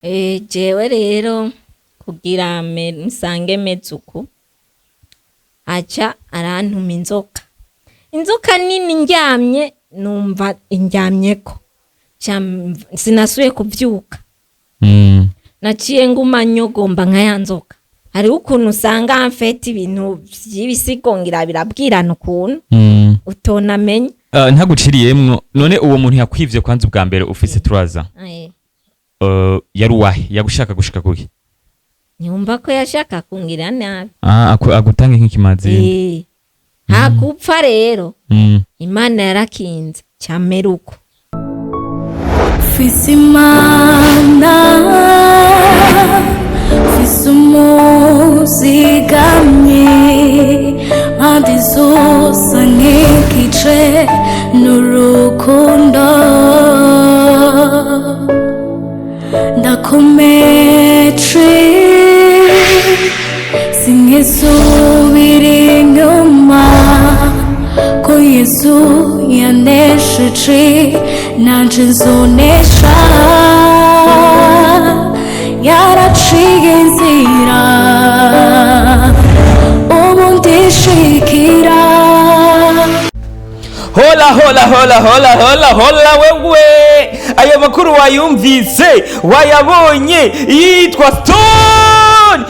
Jewe rero kugira nsange meze uku, aca arantuma inzoka. Inzoka nini ndyamye numva indyamyeko, sinasubiye kuvyuka. Naciye nguma nyogomba nka ya nzoka. Hariho ukuntu usanga mfete ibintu vy'ibisigo ngira birabwirana ukuntu utonamenya. Ntaguciriyemwo, none uwo muntu yakwivye kwanza ubwa mbere ufise turaza, yari uwahe? Yagushaka gushika kuki? Nyumva ko yashaka kungira nabi. Ah, agutange nk'ikimazi. Hakupfa rero, Imana yarakinze camera uko. Mfise Imana, mfise umuzigamyi, mpande zose nk'igice n'urukundo, ndakomeje, sinkisubira inyuma, ko Yesu yanesheje nanje nzonesha, yaraciye inzira ubu ndishikira. Hola hola hola hola hola hola! Wewe, ayo makuru wayumvise, wayabonye? Yitwa Stone.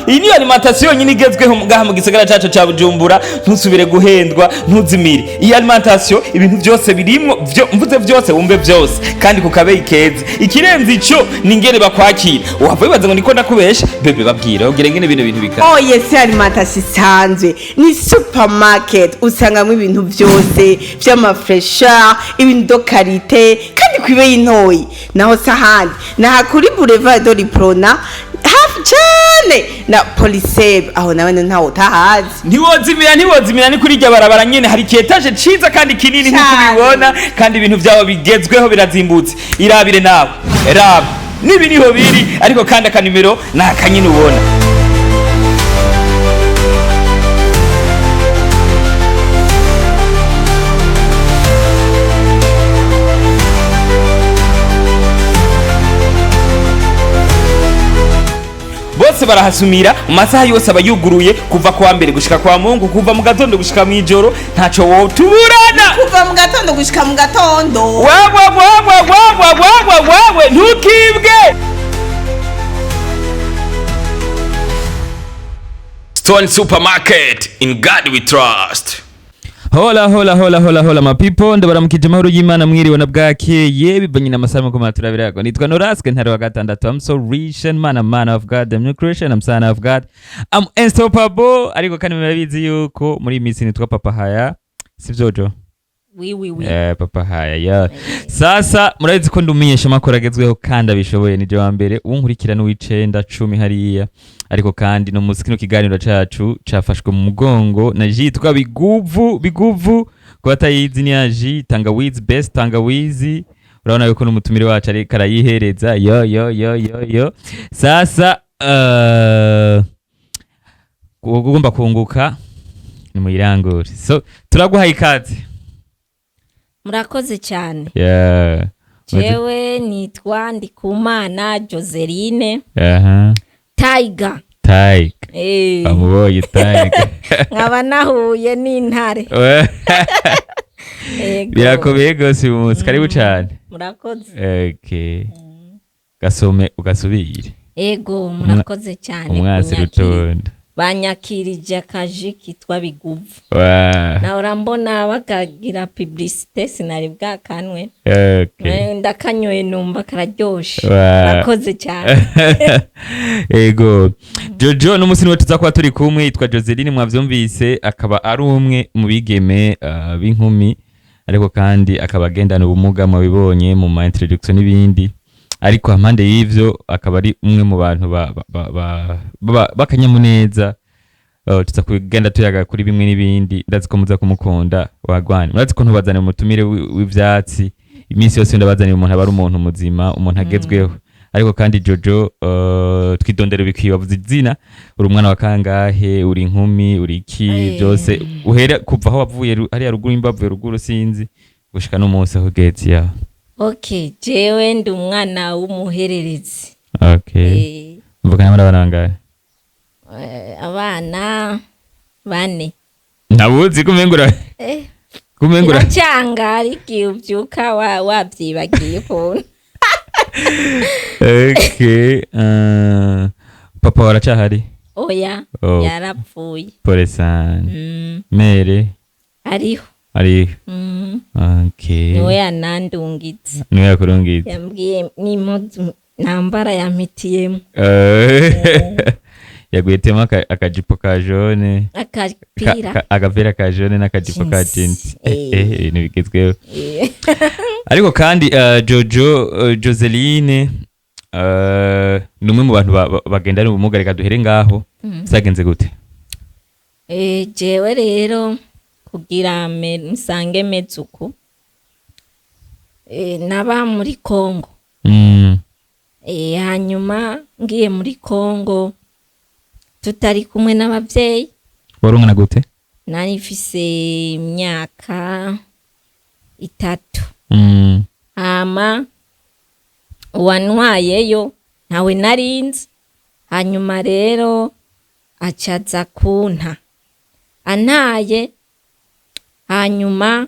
Iyi niyo alimentation yonyine igezweho ngaha mu gisagara cacu ca Bujumbura. Ntusubire guhendwa, ntuzimire. Iyi alimentation ibintu byose birimwo, vyo mvuze byose wumve byose, kandi ku kabeyi keza. Ikirenze ico ni ingene bakwakira. Wava wibaza ngo niko ndakubesha. Bebe, babwira ubwire ngene bino bintu bikara. Oye, si alimentation isanzwe, ni supermarket. Usangamo ibintu byose vy'amafresha, ibintu de qualité, kandi kw'ibeyi ntoyi. Naho sahandi naha kuri Boulevard de l'Uprona, hafi cane na Poliseb. Aho nawe ntawe utahazi. Ntiwozimira, ntiwozimira. Ni kuri irya barabara nyene, hari ikietaje ciza kandi kinini nk'uko Cane. ubibona, kandi ibintu vyabo bigezweho, birazimbutse. Irabire nawe, raba nibi niho biri. Ariko kandi akanimero ni akanyine ubona. Bose barahasumira mu masaha yose, aba yuguruye kuva kuwa mbere gushika kwa Mungu, kuva mu gatondo gushika mw'ijoro. Ntaco wotuburana. Kuva mu gatondo gushika mu gatondo. Wewe wewe wewe wewe wewe, ntukibwe. Stone Supermarket, in God we trust. Hola hola hola hola hola ma people, ndabaramukije amahoro y'Imana, mwiriwe na bwakeye bivanye n'amasaha muko muraturabirako. Nitwa Noraske Ntare wa gatandatu. I'm so rich and man, I'm man of God, I'm new creation, I'm son of God, I'm unstoppable. Ariko kandi murabizi yuko muri iyi minsi nitwa Papa Haya, sivyo Jo? Oui, oui, oui. Papa Haya ya. Sasa murabizi ko ndumenyesha amakuru agezweho kandi abishoboye, nije wa mbere unkurikira n'uwicenda cumi hariya. Ariko kandi no musi kino kiganiro cacu cafashwe mu mugongo na jitwa Biguvu. Biguvu ku batayizi ni ya ji tangawizi, best tangawizi. Urabona yuko n'umutumire wacu ariko arayihereza. Yo yo yo yo yo! Sasa ugomba kunguka ni muyirangure, so turaguhaye ikaze. Murakoze cyane. Yeah. Jewe nitwa Ndikumana Joseline. Tiger. Tiger. Bamubonye Tiger. Nkaba nahuye n'intare. Ego. Birakomeye gose uyu munsi. Karibu cyane. Murakoze. Okay. Gasome ugasubire. Ego, murakoze cyane Umwasi kunyakira. rutonda. Banyakirije akaji kitwa Biguvu. Nahora mbona bakagira publicité, sinari bwakanwe. Ndakanyoye numva kararyoshe. Murakoze cyane. Ego. Jojo n'umunsi niwe tuza kuba turi kumwe, yitwa Joseline mwavyumvise, akaba ari umwe mu bigeme b'inkumi, ariko kandi akaba agendana ubumuga, mwabibonye mu ma introduction n'ibindi. Ariko hampande y'ivyo akaba ari umwe mu bantu b'akanyamuneza. Tuza kugenda tuyaga kuri bimwe n'ibindi. Ndazi ko muza kumukunda wagwane. Murazi ko ntubazanira umutumire w'ivyatsi iminsi yose, ndabazanira umuntu aba ari umuntu muzima, umuntu agezweho. Ariko kandi Jojo, twidondera bikwiye. Wavuze izina, uri umwana wa kangahe, uri inkumi, uri iki? Byose uhera kuva aho wavuye, hariya ruguru, imbavuye ruguru sinzi, gushika n'umunsi aho ugeze ya. Okay, jewe ndi umwana w'umuhererezi. Okay. Mvukana muri abana bangahe? Abana bane. Ntabuzi kumengura. Kumengura. Biracanga, ariko igihe ubyuka wabyibagiye ukuntu. Okay. Papa waracahari? Oya. Oh. Yarapfuye. Pole sana. Mère? Ariho. Ari? Mm. Okay. Niwe yanandungitse. Niwe yakurungitse. Yambwiye n'impuzu nambara yampitiyemo. Yaguhitiyemo akajipo ka jaune. Akapira. Agapira ka jaune n'akajipo ka Jeans. jeans. Ibintu bigezweho. Ariko kandi Jojo, Joseline, ni umwe mu bantu bagendana ubumuga. Reka duhere ngaho. Vyagenze gute? Jewe rero kugira nsange meze uku, naba muri Kongo. Hanyuma ngiye muri Kongo tutari kumwe n'abavyeyi. Wari ungana gute? Nari mfise imyaka 3. Hama uwantwayeyo ntawe narinzi. Hanyuma rero acaza kunta, antaye, hanyuma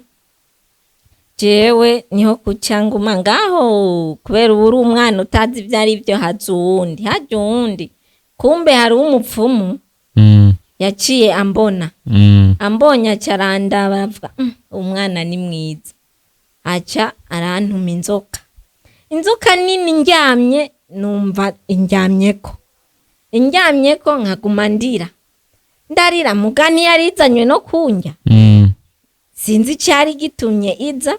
jewe niho kuca nguma ngaho, kubera ubu uri umwana utazi ibyo ari byo. Haza uwundi, haja uwundi, kumbe hari umupfumu yaciye ambona. Ambonye aca arandaba, aravuga: "Umwana ni mwiza." Aca arantuma inzoka, inzoka nini. Ndyamye numva indyamyeko, indyamyeko, nkaguma ndira, ndarira. Mugani yarizanywe no kundya. Sinzi icyari gitumye iza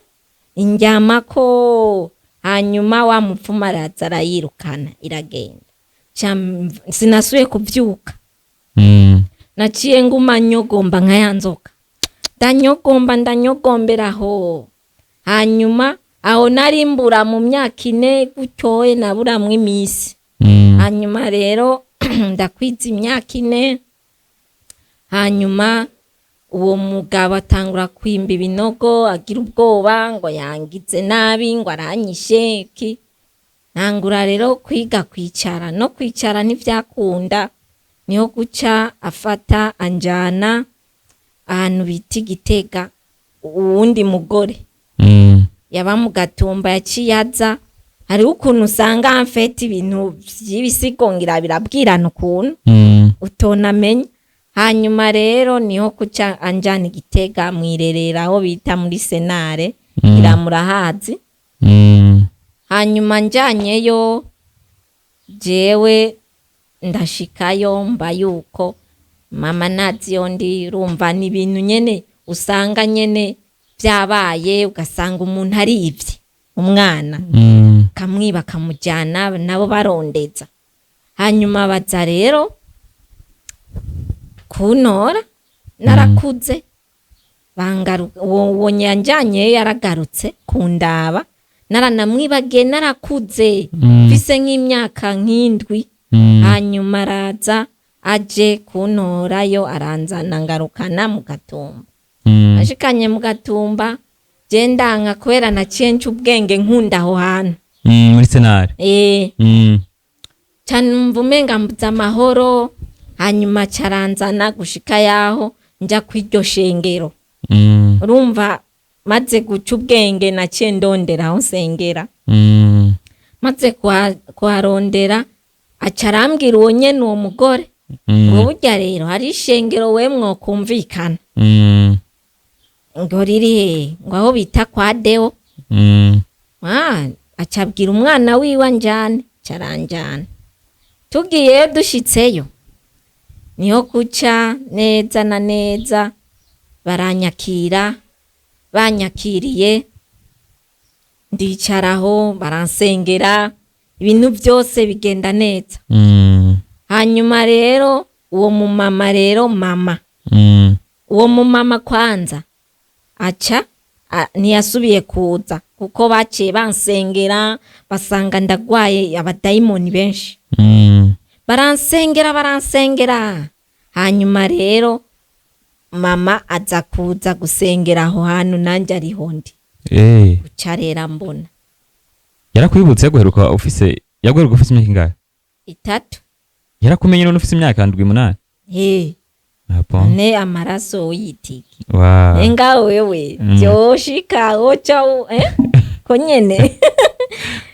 indyamako. Hanyuma wa mupfumu araza arayirukana, iragenda. Sinasubiye kuvyuka. Naciye nguma nyogomba nka ya nzoka, ndanyogomba, ndanyogomberaho. Hanyuma aho nari mbura mu myaka 4 gutyoye, naburamwo imisi. Hanyuma rero ndakwiza imyaka 4. Hanyuma uwo mugabo atangura kwimba ibinogo, agira ubwoba ngo yangize nabi, ngo aranyishe iki. Ntangura rero kwiga kwicara, no kwicara ntivyakunda. Niho guca afata anjana ahantu bita Igitega. Uwundi mugore yaba mu Gatumba yaciye aza. Hariho ukuntu usanga mfete ibintu vy'ibisigongira birabwirana ukuntu utonamenya. Hanyuma rero niho kuca anjana Igitega mwirerera, aho bita muri senare. Iramurahazi. Hanyuma njanyeyo jewe ndashikayo, mba yuko mama nazi yo ndi. Urumva ni ibintu nyene usanga nyene vyabaye, ugasanga umuntu arivye umwana, kamwiba kamujyana, nabo barondeza. Hanyuma baza rero kuntora narakuze, bangaruka. Uwo nyanjanye yaragarutse kundaba, naranamwibagiye, narakuze, mfise nk'imyaka nk'7. Hanyuma araza, aje kuntorayo, aranzana, ngarukana mu Gatumba. Ashikanye mu Gatumba, je ndanka kubera naciye nca ubwenge, nkunda aho hantu. Muri senare? Eh. Cane, numva umenga mbuze amahoro. Hanyuma caranzana gushika yaho nja kw'iryo shengero. Urumva maze guca ubwenge, naciye ndondera aho nsengera. Maze kuharondera, aca arambwira uwo nyene, uwo mugore, ngo burya rero hari ishengero we mwokumvikana. Ngo riri hehe? Ngo aho bita kwa Deo. Ah, aca abwira umwana wiwe anjane, aca aranjana. Tugiyeyo, dushitseyo, niho guca neza na neza baranyakira. Banyakiriye ndicaraho, baransengera, ibintu byose bigenda neza. Hanyuma rero uwo mumama rero, mama, uwo mumama kwanza aca ntiyasubiye kuza, kuko baciye bansengera basanga ndagwaye abadayimoni benshi. Baransengera, baransengera. Hanyuma rero mama aza kuza gusengera aho hantu nanjye ariho ndi. Uca rero mbona. Yarakwibutse guheruka ufise Yaguheruka ufise imyaka ingahe? 3. Yarakumenye none ufise imyaka 7, 8? Eh. Ah bon. Ne amaraso uyitike. Wow. Enga wewe vyoshika woca ko nyene.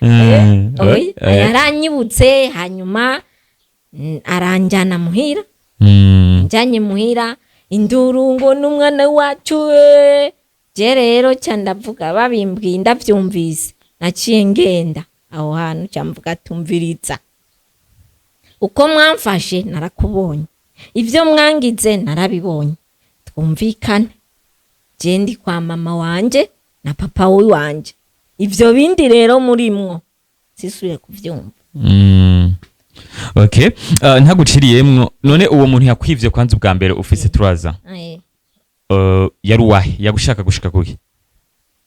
Oya, yaranyibutse, hanyuma aranjana muhira. Njanye muhira, induru ngo n'umwana wacu we. Je rero ca ndavuga, babimbwiye ndavyumvise, naciye ngenda aho hantu, ca mvuga: "Tumviriza, uko mwamfashe narakubonye, ivyo mwangize narabibonye, twumvikane. Je ndi kwa mama wanje na papa wanje, ivyo bindi rero murimwo sisuye kuvyumva." Okay. Ntaguciriyemwo, none uwo muntu yakwivye kwanza ubwa mbere ufise 3 ans, yari uwahe? Yagushaka gushika kuki?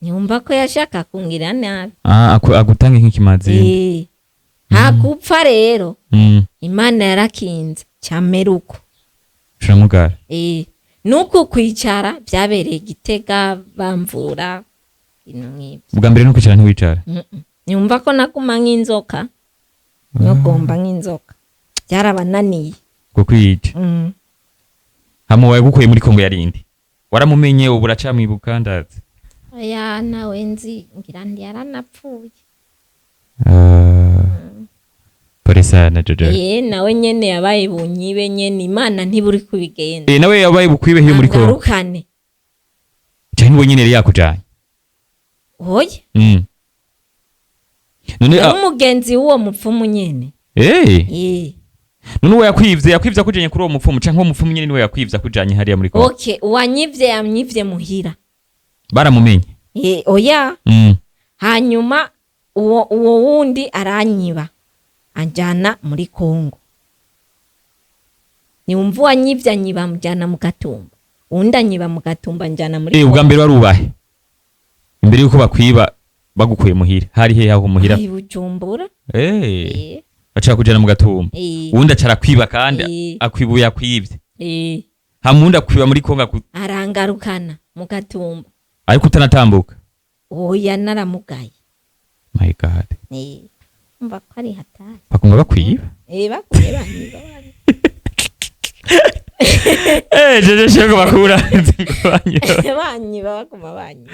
Nyumva ko yashaka kungira nabi. Ah, agutange nk'ikimazi. Hakupfa rero, Imana yarakinze camera uko. Uramugara. Nuku kwicara byabereye Gitega, bamvura ibintu nk'ibyo. Ubwa mbere no kwicara ntiwicara. Nyumva ko naguma nk'inzoka, nyogomba nk'inzoka, byarabananiye. Kukwica. Hama wagukuye muri Kongo yarindi, waramumenye? Ubu uracamwibuka, ndazi? Oya, nawe nzi, ngira ndi yaranapfuye. Pole sana, Jojo. Nawe nyene yabaye bunyibe nyene, Imana ntiburi kubigenda. Nawe yabaye bukwibe hiyo muri Kongo? Angarukane. Cyane we nyene yari yakujanye? Oya. None Yari umugenzi w'uwo mupfumu nyene. None uwo yakwivye, yakwivye akujanye kuri uwo mupfumu, canke uwo mupfumu nyene niwe yakwivye akujanye hariya muri Kongo? Okay, uwanyivye yanyivye muhira. Baramumenye? Oya. Hanyuma uwo wundi aranyiba anjana muri Kongo. Niwumva, uwanyivye anyiba amujyana mu Gatumba, uwundi anyiba mu Gatumba anjana muri Ubwa mbere wari ubahe imbere yuko bakwiba bagukuye muhira? Hari hehe aho muhira? Ai, Bujumbura. Baca kujana mu Gatumba? Uwundi aca arakwiba kandi akwibuye akwivye? Hama uwundi akwiba muri Kongo Arangarukana mu Gatumba. Ariko utanatambuka? Oya, naramugaye. My God. Umva ko ari hatari. Baguma bakwiba. Bakuye banyiba banyiba. Jeje shego bakura banyiba. Banyiba, baguma banyiba.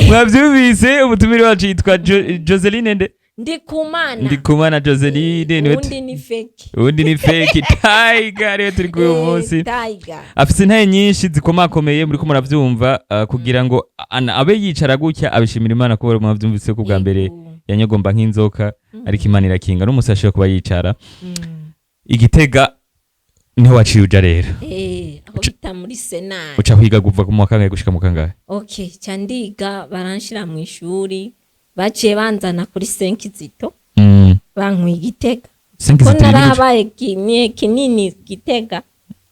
Mwavyumvise, umutumire wacu yitwa Joseline nde? Ndikumana. Ndikumana Joseline niwe. Uwundi ni fake. Uwundi ni fake. Tiger rero turi kuri uyu munsi. Tiger. Afise intahe nyinshi zikomakomeye, muriko muravyumva, kugira ngo abe yicara gutya abishimira Imana, kuba mwavyumvise ko bwa mbere yanyagomba nk'inzoka, ariko Imana irakinga n'umusi ashobora kuba yicara. Igitega niho waciye uja rero? Aho bita muri senari. Uca kwiga kuva mu wa kangahe gushika mu kangahe? Okay, ca ndiga, baranshira mu ishuri, baciye banzana kuri Saint Kizito. Bankuye Igitega. Saint Ko Kizito ni narahabaye kinini Gitega.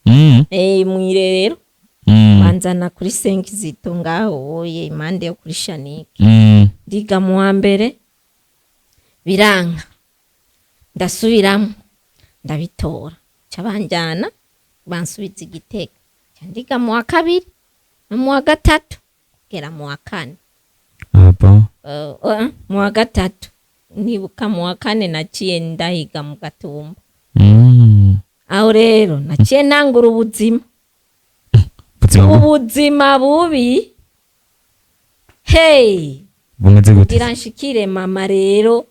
Mw'irerero. Banzana kuri Saint Kizito ngaho oye impande yo kuri Shanike. Ndiga mu wa mbere, biranka, ndasubiramo ndabitora, ca banjana bansubiza Igitega, ca ndiga mu wa kabiri no mu wa gatatu kugera mu wa kane. Ah bon. Mu wa gatatu, nibuka mu wa kane naciye ndahiga mu Gatumba. Aho rero naciye ntangura ubuzima. Ubuzima Ubuzima bubi, hey. Bumeze gute? Kugira nshikire mama rero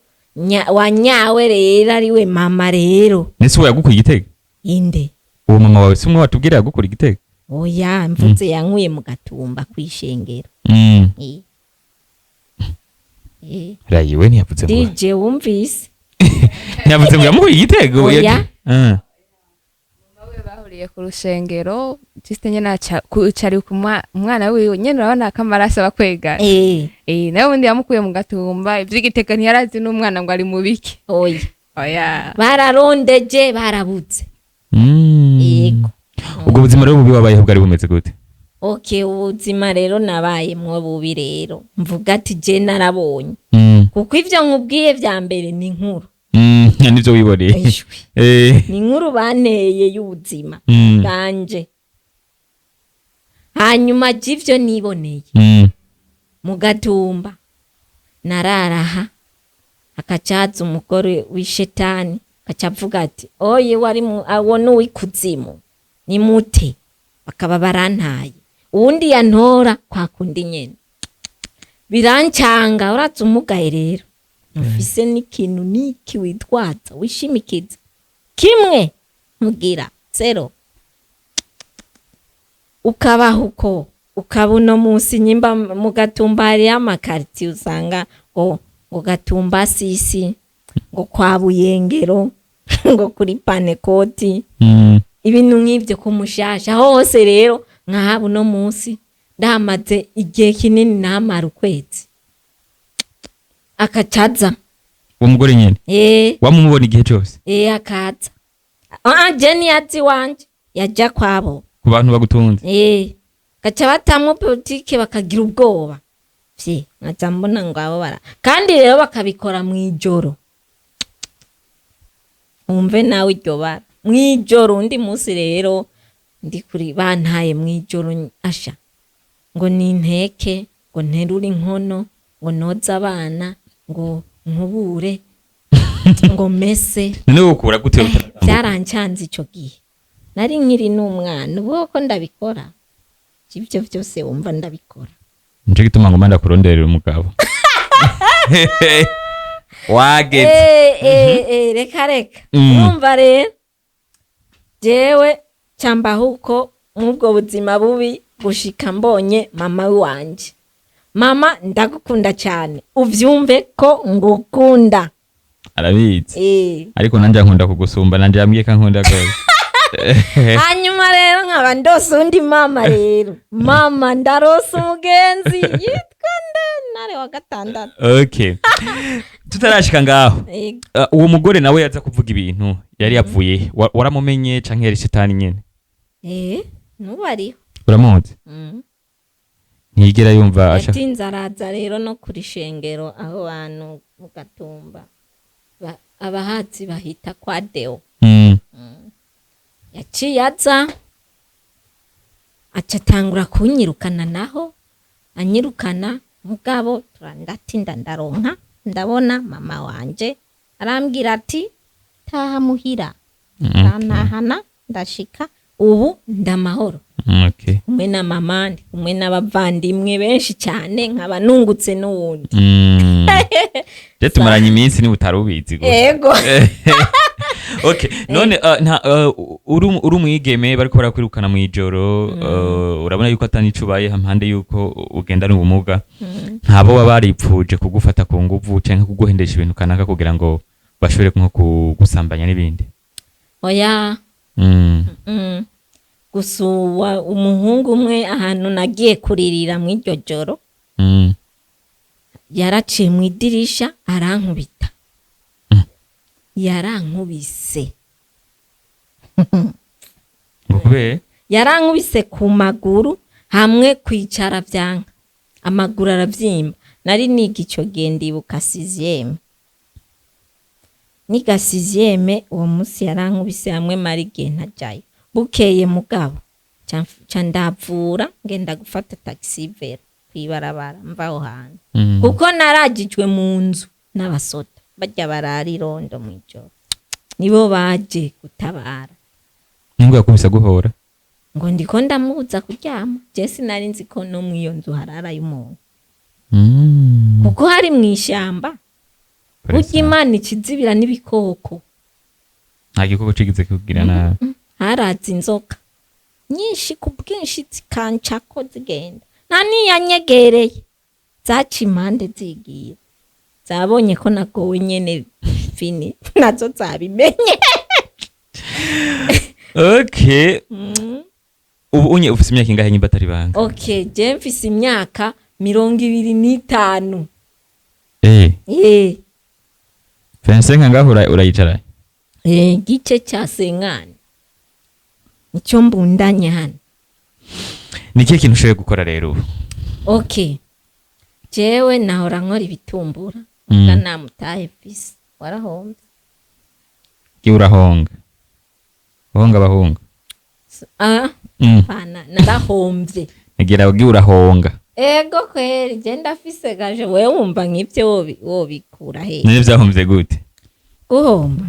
wa nyawe rero, ariwe mama rero. Nese uwo yagukuye Igitega? Inde? Uwo mama wawe si umwe watubwira yagukura Igitega? Oya, mvuze yankuye mu Gatumba kwishengero. Rayiwe ntiyavuze ngo DJ wumvise? Ntiyavuze ngo yamukuye Igitega? Oya. We bahuriye ku rushengero, juste nyene cari ku umwana wiwe nyene, urabona ko amaraso aba akwegana. Nawe ubundi yamukuye mu Gatumba, ivy'Igitega ntiyarazi n'umwana ngo ari mu biki. Oya. Oya. Bararondeje barabuze. Yego. Ubwo buzima rero bubi wabayeho bwari bumeze gute? Okay, ubuzima rero nabayemwo bubi rero, mvuga ati je narabonye, kuko ivyo nkubwiye vya mbere ni inkuru. Nivyo wiboneye. Ijwi. Ni inkuru banteye y'ubuzima bwanje. Hanyuma j'ivyo niboneye mu Gatumba, nararaha. Hakaca umugore w'ishetani, akaca avuga ati: "Oye, wari awo ni uw'ikuzimu, ni mute." Bakaba barantaye, uwundi yantora kwa kundi nyene, birancanga. Uraza umugaye rero, ntufise n'ikintu niki witwaza, wishimikiza kimwe, ntugira zéro, ukabaho uko. Ukaba uno munsi nyimba mu Gatumba hariyo amakaritiye, usanga ngo Gatumba sisi, ngo kwa Buyengero, ngo kuri Panekoti, ibintu nk'ibyo, ku Mushasha hose. Rero nkahaba uno munsi ndahamaze igihe kinini, nahamara ukwezi, akacaza. Uwo mugore nyene? Eh. Wamumubona igihe cose? Eh, akaza. Ah, je ntiyazi iwanje, yaja kwabo. Ku bantu bagutunze? Eh, gaca batamwo politike, bakagira ubwoba vye, nkaca mbona ngo abo bara, kandi rero bakabikora mw'ijoro. Wumve nawe iryo bara mw'ijoro. Undi munsi rero ndi kuri bantaye mw'ijoro, asha ngo ninteke, ngo nterure inkono, ngo noze abana, ngo nkubure, ngo mese. None wokura gute utaratambuka? Byarancanze ico gihe, nari nkiri n'umwana. Ubu ko ndabikora ibyo byose wumva ndabikora. Nico gituma ngoma ndakuronderera umugabo wageze. Eh, reka reka. Urumva rero, jewe cambaho uko mw'ubwo buzima bubi gushika mbonye mama wanje. Mama, ndagukunda cyane, uvyumve ko ngukunda. Arabizi. Eh. Ariko nanje nkunda kugusumba, nanje yambwiye ko ankunda gose. Hanyuma rero nkaba ndose undi mama. Rero mama, ndarose umugenzi yitwa nde? Nare wa gatandatu. Okay, tutarashika ngaho, Yego. Uwo mugore nawe yaza kuvuga ibintu yari yavuye, waramumenye canke yari shitani nyene? Eh, nubu ariho. Uramuzi? Mm. Ntiyigera yumva asha? Yatinze araza rero no kuri shengero, aho bantu mu Gatumba abahatsi bahita kwa Deo. Yaciye aza, aca atangura kunyirukana, naho anyirukana mugabo turandatinda ndaronka, ndabona mama wanje, arambwira ati: "Taha muhira." Arantahana, ndashika ubu ndamahoro, kumwe na mama, ndi kumwe n'abavandimwe benshi cyane, nkaba nungutse n'uwundi. Je tumaranye iminsi niba utari ubizi gusa. Ego. Okay, none nta uri umwigeme, bariko barakwirukana mw'ijoro, urabona yuko atani ico ubaye hampande yuko ugendana ubumuga, ntabo baba baripfuje kugufata ku nguvu canke kuguhendesha ibintu kanaka kugira ngo bashobore nko kugusambanya n'ibindi? Oya. Gusa umuhungu umwe, ahantu nagiye kuririra mw'iryo joro, yaraciye mu idirisha arankubita. Yarankubise. Ngo kubera? Yarankubise ku maguru, hamwe kwicara vyanka, amaguru aravyimba. Nari niga ico gihe, ndibuka sixième, niga sixième. Uwo munsi yarankubise hamwe mara igihe ntajayo. Bukeye mugabo ca ndavura, ngenda gufata taxi vélo kwibarabara mva aho hantu, kuko naragijwe mu nzu n'abasoda barya barara irondo mw'ijoro, nibo baje gutabara. Ningo yakubise guhora? Ngo ndiko ndamubuza kuryama. Je sinari nzi ko no mw'iyo nzu hararayo umuntu, kuko hari mw'ishamba. Burya Imana ikizibira n'ibikoko. Nta gikoko cigize kugira nabi? Haraza inzoka nyinshi ku bwinshi, zikancako zigenda, nta niyanyegereye, zaca impande zigira, zabonye ko nagowe nyene fini, nazo zabimenye. Okay, ubu unye ufise imyaka ingahe nyimba atari banga? Okay, je mfise imyaka 25. Eh. 25 ngaho urayicara? Eh, gice ca 50 nicyo mbundanye hano. Ni ikihe kintu ushoboye gukora rero ubu? Okay, jewe nahora nkora ibitumbura. Namutahe fisi warahomvye. Gihe urahonga, uhonga abahunga? Ah. Pana, narahomvye. Ngira ugiye urahonga. Ego kweri, je ndafise gaje. Wewe wumva nk'ivyo wobikura he? None vyahombye gute? Guhomba?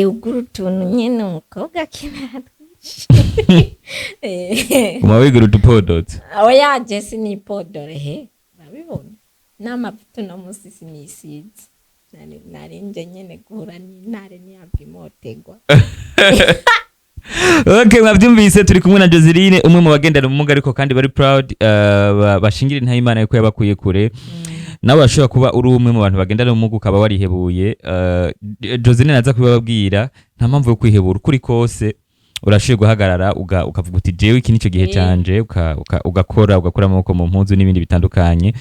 Ugura utuntu nyene umukobwa akenera twinshi. Uma wigura udupodotse? Oya, je sinipodore he, urabibona n'amavuta uno musi sinisize. Nari nje nyene guhura n'intare ntiyava imotegwa. Okay, mwavyumvise, turi kumwe na Joseline, umwe mu bagendana ubumuga ariko kandi bari proud, bashingira intahe Imana yuko yabakuye kure. Nawe urashobora kuba uri umwe mu bantu bagendana ubumuga ukaba warihebuye. Joseline naza kubibabwira, nta mpamvu yo kwihebura. Ukuri kose urashoboye guhagarara ukavuga uti: "Jewe iki nico gihe canje", ugakora, ugakura amaboko mu mpuzu n'ibindi bitandukanye.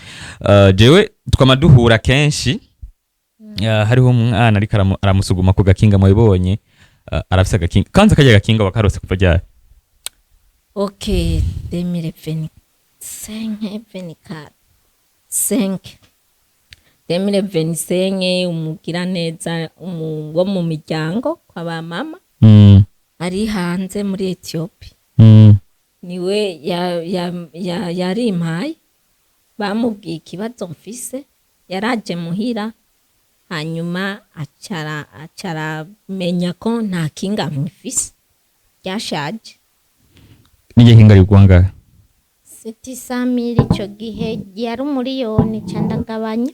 Jewe twama duhura kenshi, hariho umwana ariko aramusuguma ku gakinga, mwabibonye. Arafise agakinga kanze, karya gakinga wakarose kuva ryari? Ok, 2025, 24, 5, 2025. Umugiraneza wo mu miryango kwa ba mama ari hanze muri Ethiopia niwe yarimpaye. Bamubwiye ikibazo mfise, yaraje muhira, hanyuma acaramenya ko nta kinga mfise, ryashaje. N'iryo kinga rigwa ngahe? 700 000. Ico gihe yari 1 miliyoni, ca ndagabanya,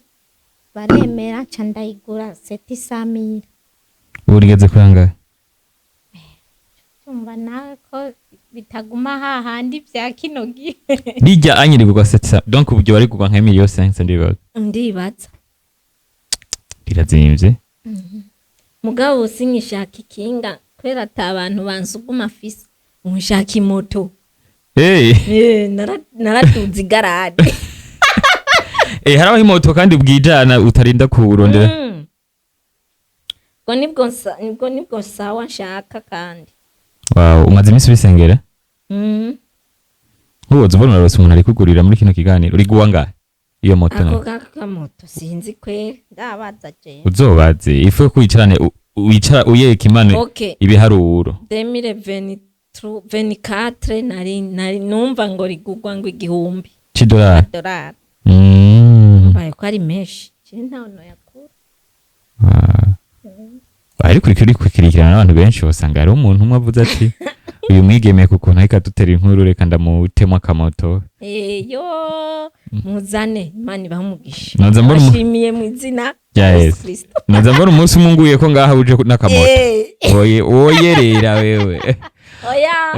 baremera, ca ndayigura 700 000. Ubu rigeze kuri angahe? Tumva nawe ko bitaguma hahandi vya kino gihe. Rijya anye rigurwa 700, donc uburyo bari kugwa nka 1,5 million ndibaza. Ndibaza. Rirazimvye. Mugabo sinkishaka ikinga kubera ata bantu bansuguma afise, nshaka imoto. Hey. Naraduze igarade. Harabaho imoto kandi bwijana utarinda kurondera. Ubwo nibwo sawa nshaka kandi. Wow, umaze iminsi ubisengera? Mm. Nkuboza ubona urarose umuntu ari kugurira muri kino kiganiro, uri ngahe iyo moto? Ako Nayo kakamoto sinzi kweri, ndabaza jewe. Uzobaze ifu ko wicarane wicara uyeka Imana ibiharuro. 2024 nari numva ngo rigugwa ngo 1000 c'idolari. Dolari. Baye ko ari menshi, je ntaho noyakura. Ah. Ariko uriko urikurikirana n'abantu benshi, usanga hariho umuntu umwe avuze ati: "Uyu mwigeme ku kuntu ariko adutera inkuru, reka ndamutemo akamoto." Yo muzane, Imana ibahe umugisha. Noza mbona Bashimiye mu izina rya rya Yesu Yesu. Kristo. Noza mbona umunsi umwe nguye ko ngaha uje n'akamoto. Oye oyerera wewe. Oya.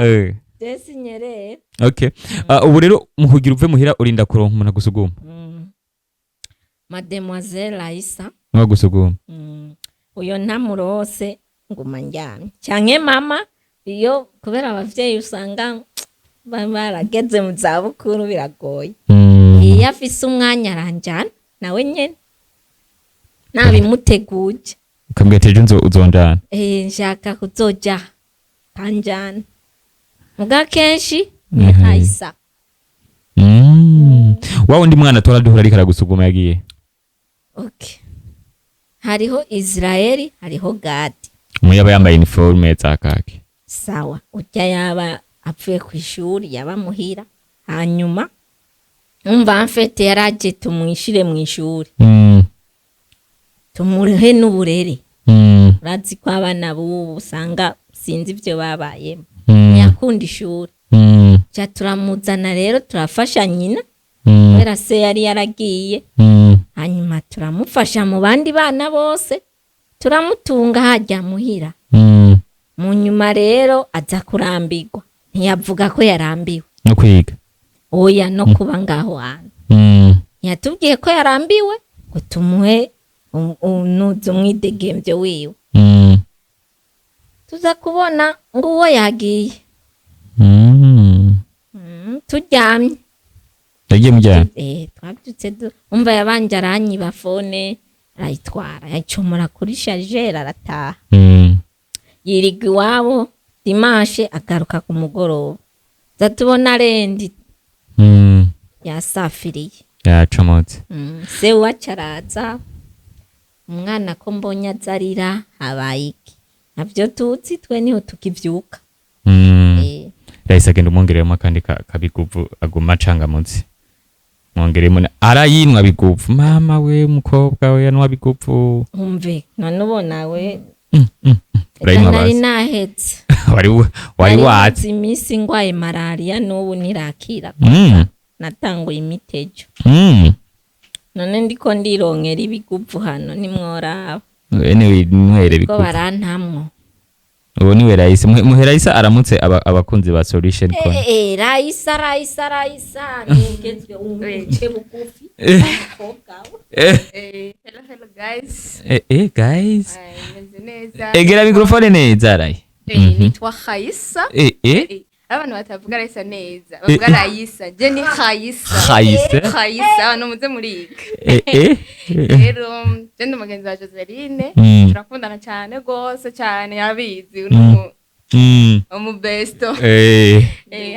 Je sinyerera. Okay. Ah, ubu rero mu kugira uve muhira urinda kuronka umuntu agusuguma? Mademoiselle Raisa. Niwe agusuguma? Mm. Uyo ntamurose nguma ndyamye, canke mama iyo, kubera abavyeyi usanga barageze mu zabukuru, biragoye. Iyo afise umwanya aranjana nawe nyene nabimuteguje. Ukambwira ati: "Ejo uzonjana." Nshaka kuzoja kanjana, muga kenshi ni Aisa. Wa wundi mwana tora duhura ariko aragusuguma yagiye? Okay, hariho Israeli, hariho Gadi. Umwe yaba yambaye uniforme za kaki. Sawa, urya yaba apfuye ku ishuri, yaba muhira, hanyuma umva mfete yaraje tumwishire mu ishuri, tumuhe n'uburere. Urazi ko abana b'ubu usanga sinzi ibyo babayemo. Ntiyakunda ishuri. Ca turamuzana rero, turafasha nyina kubera se yari yaragiye. Hanyuma turamufasha mu bandi bana bose, turamutunga hajya muhira. Mu nyuma rero aza kurambirwa, ntiyavuga ko yarambiwe. No kwiga? Oya, no kuba ngaho hantu. Ntiyatubwiye ko yarambiwe ngo tumuhe unuze umwidegembyo wiwe. Tuza kubona ngo uwo yagiye. Turyamye. Yagiye mujyana? Twabyutse umva yabanje aranyiba phone, arayitwara, yayicomora kuri chargeur, arataha. Yiriga iwabo dimanche, agaruka ku mugoroba, za tubona lundi yasafiriye. Yacomotse. Se wacu araza: "Umwana ko mbonye azarira, habaye iki?" Navyo tuzi twe, niho tukivyuka. Rahise agenda umwongereremo akandi kabiguvu aguma acangamutse, mwongeremo arayinwa biguvu. Mama we, umukobwa we yanwa biguvu. Umve, none ubona we. Urayinywa Nari basi. nahetse. Wari Nari watse. maze iminsi ngwaye malariya, n'ubu ntirakira. Natanguye imiti ejo. None ndiko ndironkera ibiguvu hano, nimworaba. Anyway, nwere ko biguvu. Barantamwo. Ubu niwe Raisa. Muhe Raisa aramutse abakunzi ba Solution Corner. Raisa, Raisa, Raisa nugezwe uce bugufi umukobwa we. Hello, hello guys. Guys. Meze neza. Egera mikrofone neza, Rai. Nitwa Khaisa. Abantu batavuga Raisa neza, bavuga Raisa. Je ni Khaisa. Khaisa. Khaisa, abantu muze muriga. Rero je ndi umugenzi wa Joseline. Turakundana cyane gose cyane, yabizi umu besto.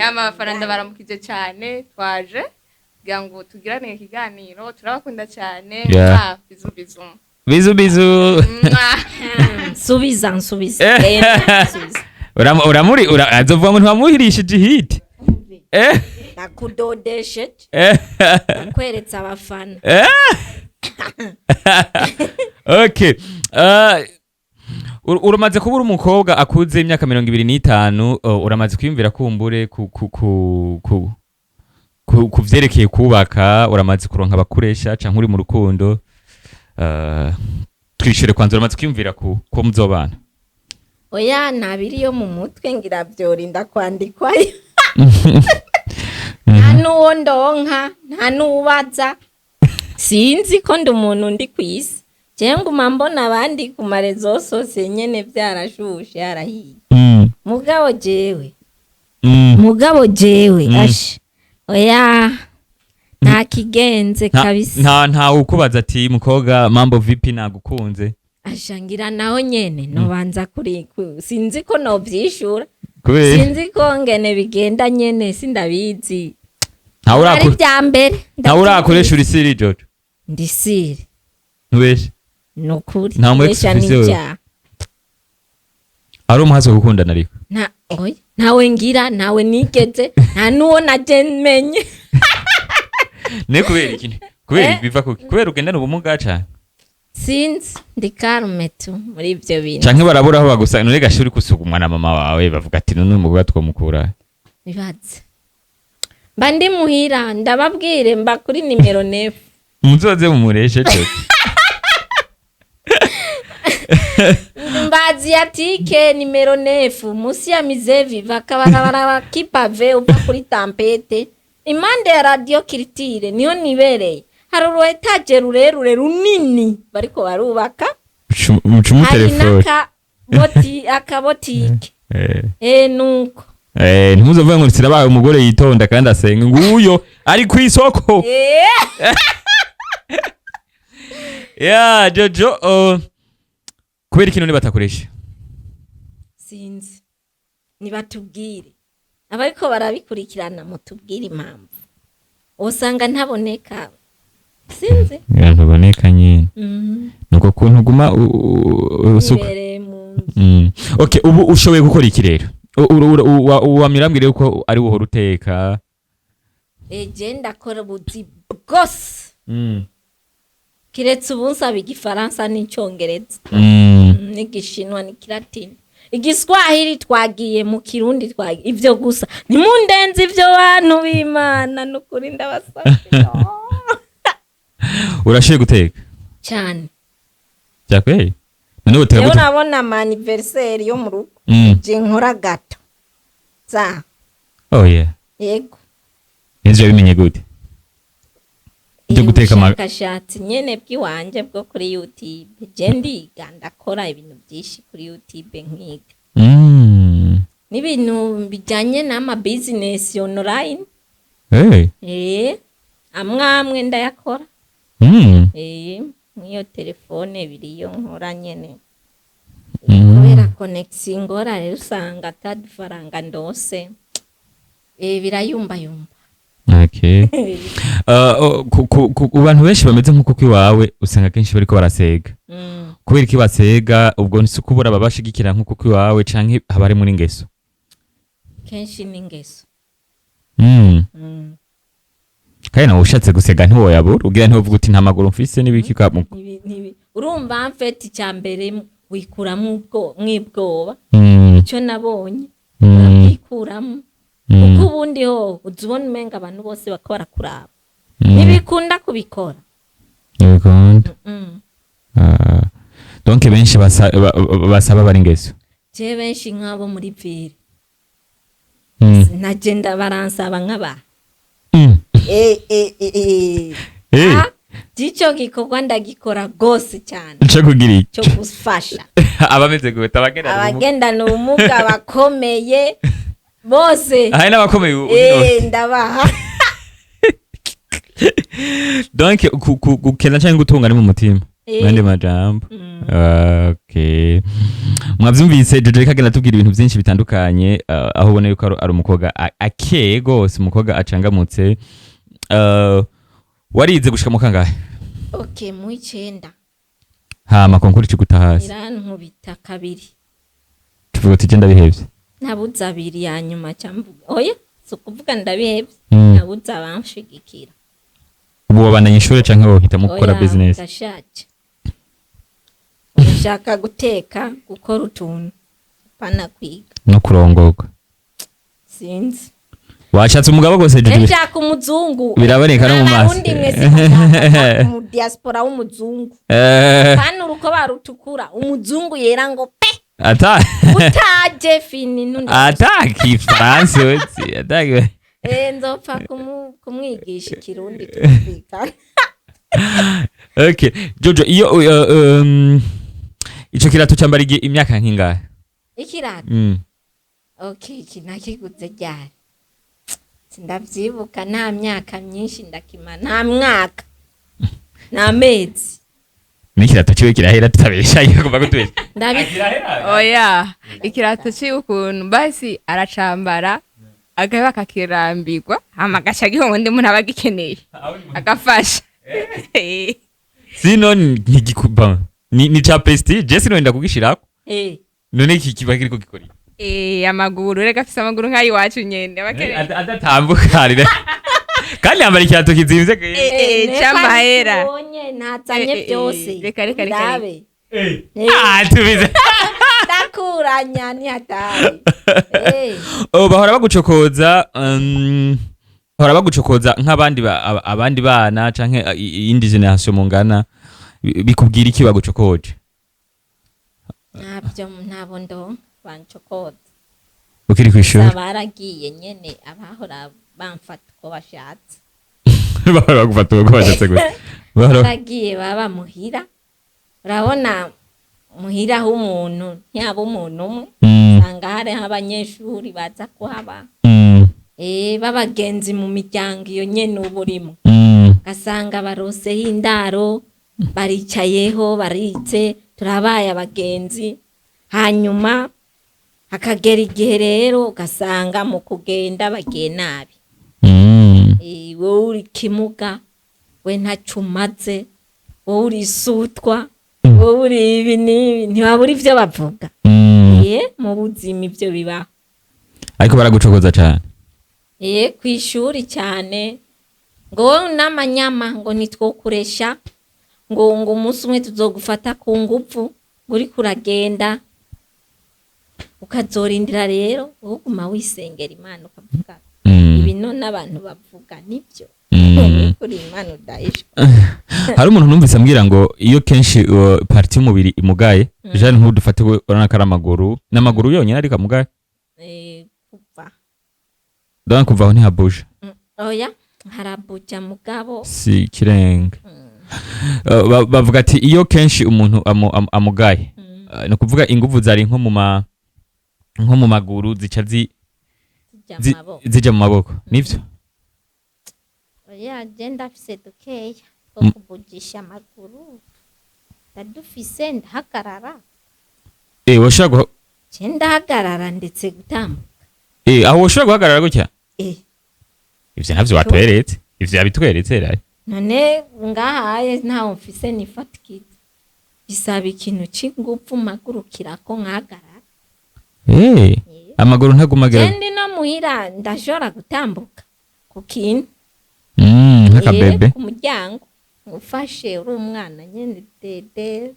Amafaranga baramukije cyane, twaje kugira ngo tugirane ikiganiro, turabakunda cyane. Yeah. Ah, bisous, bisous. Bisous, bisous. Mwah. Nsubiza, nsubiza. Nsubiza. Uramuri azovuga ngo ntiwamuhirishije ihiti. Nakudodesheje. Nakweretse abafana. Okay. Uramaze kuba uri umukobwa akuze, imyaka 25, uramaze kwiyumvira kumbure ku vyerekeye kubaka? Uramaze kuronka abakuresha canke uri mu rukundo? Twishure kwanza, uramaze kwiyumvira ku muzobana? Oya, ntabiri yo mu mutwe, ngira byorinda kwandikwayo. Nta n'uwo ndonka, nta n'ubaza. Sinzi ko ndi umuntu ndi ku isi. Jewe nguma mbona abandi ku ma réseaux sociaux nyene vyarashushe, yarahiye. Mugabo jewe, mugabo jewe, asha, oya, nta kigenze kabisa. Nta ukubaza ati: "Mukobwa, mambo vipi, nagukunze"? Asha, ngira naho nyene nobanza kuri sinzi ko novyishura. Kubera? Sinzi ko ngene bigenda nyene, sindabizi. Ntawe ari vya mbere. Ntawe urakoresha urisiri, Jojo? Ndisire. Ntubeshe. Nukuri. Nta mu ex Kubesha ufise wewe? n'icyaha. Ari umuhazi wo gukundana ariko? Nta, oya, ntawe ngira, ntawe nigeze, nta n'uwo naje menye. Ne kubera iki? Kubera biva kuki? Kubera ugendana ubumuga cane? Sinzi, ndi calme tu muri ivyo bintu. Canke barabura aho bagusanga? None gashuri kusugumwa na mama wawe, bavuga ati: "None umugore twomukura?" Bibaze, mba ndi muhira, ndababwire, mba kuri nimero 9. Muzoze mumureshe cyo. Mba Asiatique nimero 9, musi ya mizevi, vakabarabara kipave uva kuri tampete, impande ya Radio Kiritire, niho nibereye. Hari uru étage rurerure runini bariko barubaka. Mucumu Hari telefone. n'aka akabotike. Nuko. Ntimuzovuge ngo sirabaye umugore yitonda kandi asenga, nguyo ari ku isoko. Ya Jojo, kubera ikintu batakoresha? Sinzi, nibatubwire, abariko barabikurikirana mutubwire impamvu. Usanga ntaboneka, sinzi. Ntuboneka nyine. Nuko kuntu uguma usuka. Nibereye mu nzu. Okay, ubu ushoboye gukora iki rero? Wamirambwire yuko ari wohora uteka. Eje, ndakora ubuzi bwose, kiretse ubu nsaba igifaransa n'icyongereza, n'igishinwa n'ikilatini, igiswahili twagiye, mu kirundi twagiye, ivyo gusa. Ntimundenze ivyo, bantu b'Imana, nukuri ndabasabye. Urashoboye guteka? Cyane. Byakweye none uteka Rero gute? Urabona ama anniversaire yo mu rugo, je nkora gâteau za. Oh yeah. Yego. Nivyo bimenye gute byo guteka Ubushakashatsi nyene bw'iwanje bwo kuri YouTube. Je ndiga, ndakora ibintu byinshi kuri YouTube, nkiga n'ibintu bijyanye n'ama business online. Hey. Amwe amwe ndayakora. Nk'iyo telefone biriyo nkora nyene. Kubera connexion ingora rero, usanga atadufaranga ndose, birayumbayumba. Okay. Oh, ku bantu benshi bameze nk'uko iwawe, usanga kenshi bariko barasega. Kubera iki basega? Ubwo si ukubura babashigikira nk'uko iwawe, canke haba harimwo n'ingeso? Kenshi n'ingeso. Kandi nawe ushatse gusega ntiwoyabura, ugira ntiwovuga uti nta maguru mfise n'ibiki ka Urumva mfete icya mbere wikuramwo ubwo mwibwoba. Icyo nabonye, urabwikuramo, kuko ubundi ho uza ubona umenga abantu bose bako barakuraba. Ntibikunda kubikora. Ntibikunda. Ah. Donc benshi basaba bari ingeso. Je benshi nk'abo muri ville, nagenda baransaba nk'aba Ah, ico gikorwa ndagikora gose cyane. Ico kugira iki? Cyo gufasha. Abameze gute? Abagendana ubumuga? Abagendana ubumuga bakomeye bose. Hari n'abakomeye ubu. Ndabaha. Donc gukena canke gutunga ni mu mutima. Mandi majambo. Okay, mwavyumvise, Jojo reka agenda atubwira ibintu byinshi bitandukanye, aho ubona yuko ari umukobwa akeye gose, umukobwa acangamutse. Warize gushika mu kangahe? Okay, mu icenda. Hama concours iciguta hasi. Irankubita kabiri. Tuvuga uti je ndabihevye. Nabuze abiri ya nyuma, cyamvuga oya, si ukuvuga ndabihevye. Nabuze abanshigikira. Ubu wabandanya ishure canke wohitamo gukora Oya, business? Ndashaje, ndashaka guteka, gukora utuntu, pana kwiga. No kurongorwa? Sinzi. Washatse umugabo gose, Jojo. Nshaka umuzungu. Biraboneka no mu maso. Abarundi mwe sinashaka mu diaspora w'umuzungu. Pana urukoba rutukura, umuzungu yera ngo pe. Ata Utaje fini nundi. Ata kifaransa wetse ata. Nzopfa kumwigisha ikirundi twumvikana. Okay, Jojo, iyo ico kirato cyambara imyaka nkingahe? Ikirato? Okay, iki nakiguze ryari? Sindavyibuka, nta myaka myinshi ndakima, nta mwaka, nta mezi. N'ikirato ciwe kirahera, tutabesha, iyo kuva kutubesha. Ndabi. Oya, ikirato ciwe ukuntu basi aracambara agaheba akakirambirwa, hama agaca agiha uwundi muntu aba agikeneye agafasha. Sino ntigikuba ni ca prestige, sino wenda kugishirako. None iki kiba kiriko gikora iki? Amaguru reka afise amaguru nk'ayiwacu nyene aba akeneye. Adatambuka rero kandi yambara ikirato kizimvye. C'amahera. Ubonye ntazanye byose. Reka, reka, reka. Ndabe. Ah, tubize. Ndakuranya ni hatari. Oh, bahora bagucokoza, bahora bagucokoza nk'abandi abandi bana canke iyindi generation mungana, bikubwira iki bagucokoje? Ntabyo, ntabo ndo bancokoza. Ukiri kw'ishuri? Gusa baragiye nyene, abahora bamfata uko bashatse. Bahora bagufata uko bashatse gusa? Bahora Baragiye, baba muhira. Urabona muhira h'umuntu ntiyaba umuntu umwe, usanga hariho abanyeshuri baza kuhaba, b'abagenzi mu miryango iyo nyene uba urimo, ugasanga baroseho indaro, baricayeho, baritse, turabaye abagenzi. Hanyuma hakagera igihe rero ugasanga mu kugenda bagiye nabi. Wowe uri kimuga, we ntaco umaze, wowe uri isutwa, wowe uri ibi n'ibi, ntibabura ivyo bavuga. Mu buzima ivyo bibaho. Ariko baragucokoza cane? Kw'ishuri cyane, ngo wowe n'amanyama, ngo ntitwokuresha, ngo umunsi umwe tuzogufata ku nguvu, ngo uriko uragenda ukazorindira. Rero wowe uguma wisengera Imana, ukavuga ibi none abantu bavuga nibyo? Kuri Imana udahishwa. Hari umuntu numvise ambwira ngo iyo kenshi partie y'umubiri imugaye, jane nk'udufate, urabona ko ari amaguru, n'amaguru yonyine ariko amugaye. Kuva Donc kuva aho ntihabuje? Oya, harabuja mugabo. Si ikirenga. Bavuga ati iyo kenshi umuntu amugaye, ni ukuvuga inguvu zari nko mu maguru zica Zijya amaboko. Zija mu maboko, nivyo? Oya, je ndafise dukeya two kubugisha amaguru, ndadufise, ndahagarara. Woshobora Je ndahagarara ndetse gutambuka. Aho woshobora guhagarara gutya? Eh. Ivyo navyo watweretse, ivyo yabitweretse rero. None ngahaye ntaho mfise nifatikiza, bisaba ikintu c'inguvu mpagurukirako nkahagarara. Amaguru ntagumagera. Jendi no muhira ndashobora gutambuka ku kintu. Nk'akabebe. Ku muryango ufashe uri umwana nyene dede.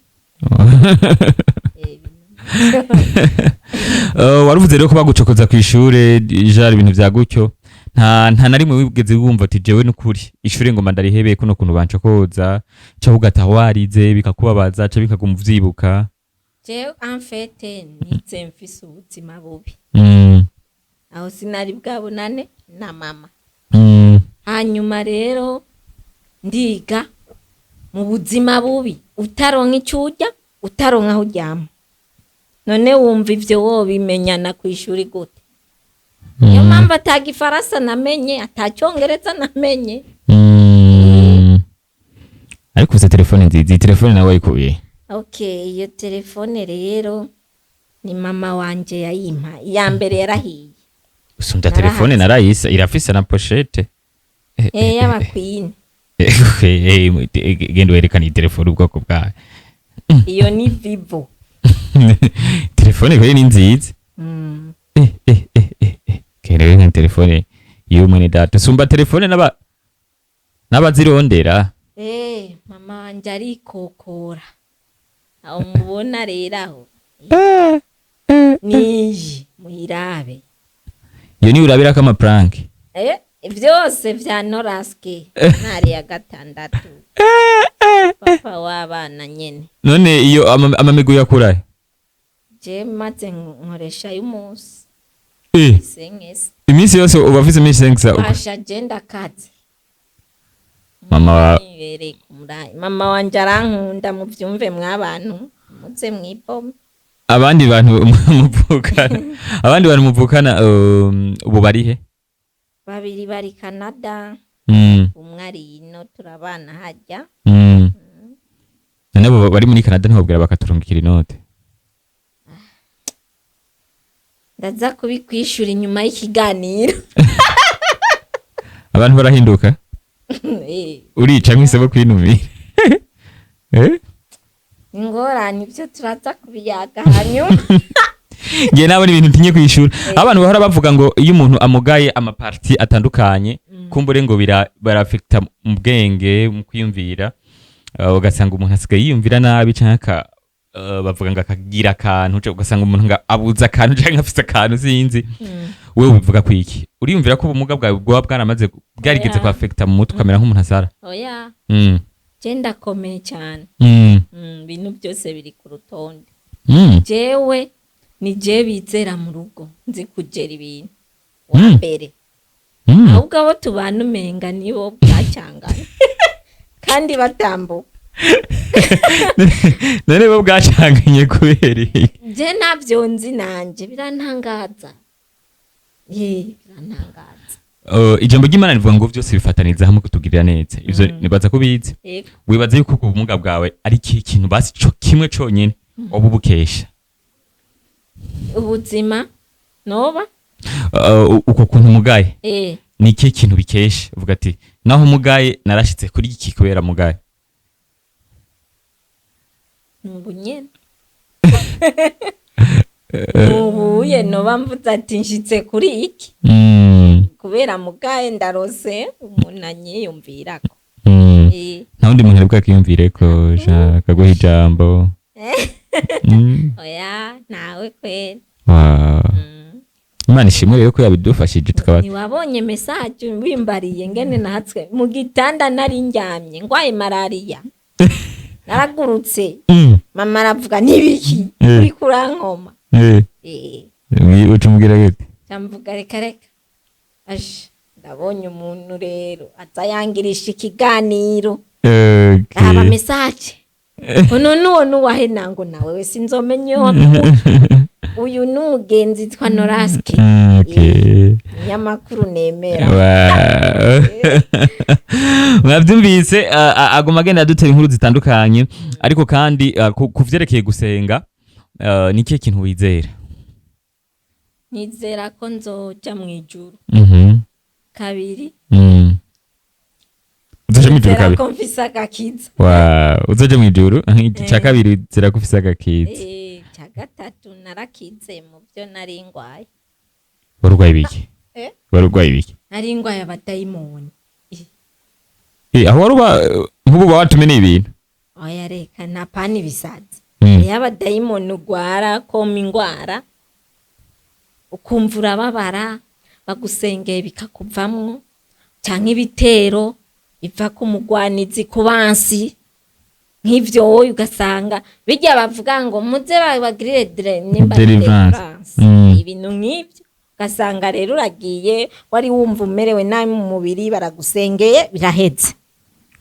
Waruvuze rero ko bagucokoza kw'ishure jari ibintu vya gutyo, nta na rimwe wigeze wumva ati jewe n'ukuri ishure ngoma ndarihebeye kuno kuntu bancokoza, ca ugataha warize bikakubabaza, ca bikaguma uvyibuka? Jewe en fait nize mfise ubuzima bubi. Aho sinari bwabonane na mama. Hanyuma rero ndiga mu buzima bubi, utaronka icyo urya, utaronka aho uryama. None wumva ivyo wobimenyana kw'ishuri gute? Niyo mpamvu ata gifaransa namenye, ata cyongereza namenye. Ariko ufise telefone nziza, iyi telefone nawe wayikuye? Okay, iyo telefone rero ni mama wanje yayimpa, iya mbere yarahiye. Usumvya telefone narayisa irafise na pochette. Y'abakwini. Genda werekane iyi telefone ubwoko bwayo. Iyo ni Vivo. Telefone kweri ni nziza. Kene nka telefone y'umwene data sumba telefone n'abazirondera. Mama wanje arikokora, aho mubona rero aho niyi muyirabe. Iyo niyo urabirako ama prank? Vyose vya Noraske ntari ya gatandatu, papa w'abana nyene. None iyo amamego yakurahe? Je maze nkoresha y'umunsi. Senkesi. Iminsi yose uba ufise iminsi senkisa? Basha, je ndakaze. Mama wa Nibereye ku murayi, mama wanje arankunda, muvyumve mwabantu muze mwipome. Abandi bantu muvukana ubu barihe? Babiri bari Canada, umwe ari ino turabana hajya. None abo bari muri Canada ntibabwira bakaturungikira inote? Ndaza kubikwishura inyuma y'ikiganiro. Abantu barahinduka. Urica mwisebo kwinumira, eh? Ingorane ibyo turaza kubiyaga hanyuma. Ngiye nabona ibintu ntinye kwishura. Abantu bahora bavuga ngo iyo umuntu amugaye ama parties atandukanye, kumbure ngo barafekta mu bwenge, mu kwiyumvira, ugasanga umuntu asigaye yiyumvira nabi canke bavuga ngo akagira akantu, ugasanga umuntu ngo abuze akantu canke afise akantu, sinzi. Wewe ubivuga kwiki? Uriyumvira ko ubumuga bwawe bwoba bwaramaze bwarigeze Oya. kwafekta mu mutwe ukamera nk'umuntu asara? Oya. Je ndakomeye cyane. Ibintu byose biri ku rutonde. Jewe ni je bizera mu rugo, nzi kugera ibintu wa mbere. Ahubwo abo tubana umenga nibo bwacyangana kandi batambuka. None bo bwacanganye kubera iki? Je ntabyo nzi, nanje birantangaza. Birantangaza. Ijambo ry'Imana rivuga ngo byose bifataniza hamwe kutugirira neza. Ivyo nibaza ko ubizi. Yego. Wibaza yuko ubwo bumuga bwawe ari ikihe kintu basi co kimwe conyene woba ubukesha? Ubuzima noba Uko kuntu umugaye, ni ikihe kintu bikesha uvuga ati naho umugaye narashitse kuri iki kubera mugaye? Nubu nyene ubuye noba mvuze ati nshitse kuri iki kubera mugaye, ndarose umuntu anyiyumvirako. Nta wundi muntu ari bwakiyumvire ko akaguha ijambo? Oya, ntawe kweri. Wow. Imana ishimwe rero ko yabidufashije tukaba Ntiwabonye message wimbariye ngene natswe mu gitanda nari ndyamye ngwaye malariya, naragurutse, mama aravuga nibiki uri kurankoma. Uca umubwira gute? Camvuga reka reka, aje ndabonye umuntu rero aza yangirisha ikiganiro. Raba message uno nuwo nuwahe nango nawe we sinzomenye iyo wakuye. Uyu ni umugenzi twa Noraski. Umunyamakuru nemera. Wow. Mwabyumvise, aguma agenda adutera inkuru zitandukanye, ariko kandi ku vyerekeye gusenga, ni ikihe kintu wizera? Nizera ko nzoja mu ijuru. Kabiri, Uzoja mw'ijuru nizera kabiri? ko mfise agakiza. Wow, uzoja mw'ijuru. Ica kabiri, wizera ko ufise agakiza. Icya gatatu, narakize mu byo nari ngwaye. Wari urwaye ibiki? Eh? Wari urwaye ibiki? Nari ingwaye abadayimoni. Aho wari uba nk'ubu uba watumeneye ibintu. Oya, reka, ntapana ibisazi. Iyo abadayimoni ugwara koma ingwara, ukumva urababara, bagusengeye bikakuvamwo, canke ibitero biva ku mugwanizi, ku bansi, nk'ivyo wowe ugasanga bijya bavuga ngo muze babagirire nimba ari Deliverance. deliverance. Ibintu nk'ivyo, ugasanga rero uragiye, wari wumva umerewe nabi mu mubiri, baragusengeye, biraheze.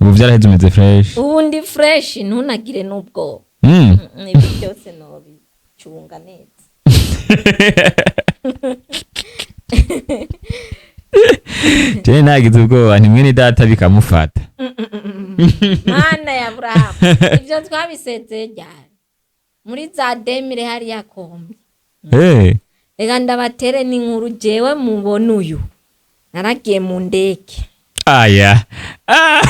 Ubu vyaraheze, umeze fresh? Ubu ndi fresh, ntunagire n'ubwoba. Ibi byose nobicunga neza. Je nagize ubwoba nti mwene data bikamufata. Mana ya Burahamu, ibyo twabisezeye ryari? Muri za 2000 hariya kombi. Reka ndabatere n'inkuru. Jewe mubona uyu, naragiye mu ndege. Aya. Ah.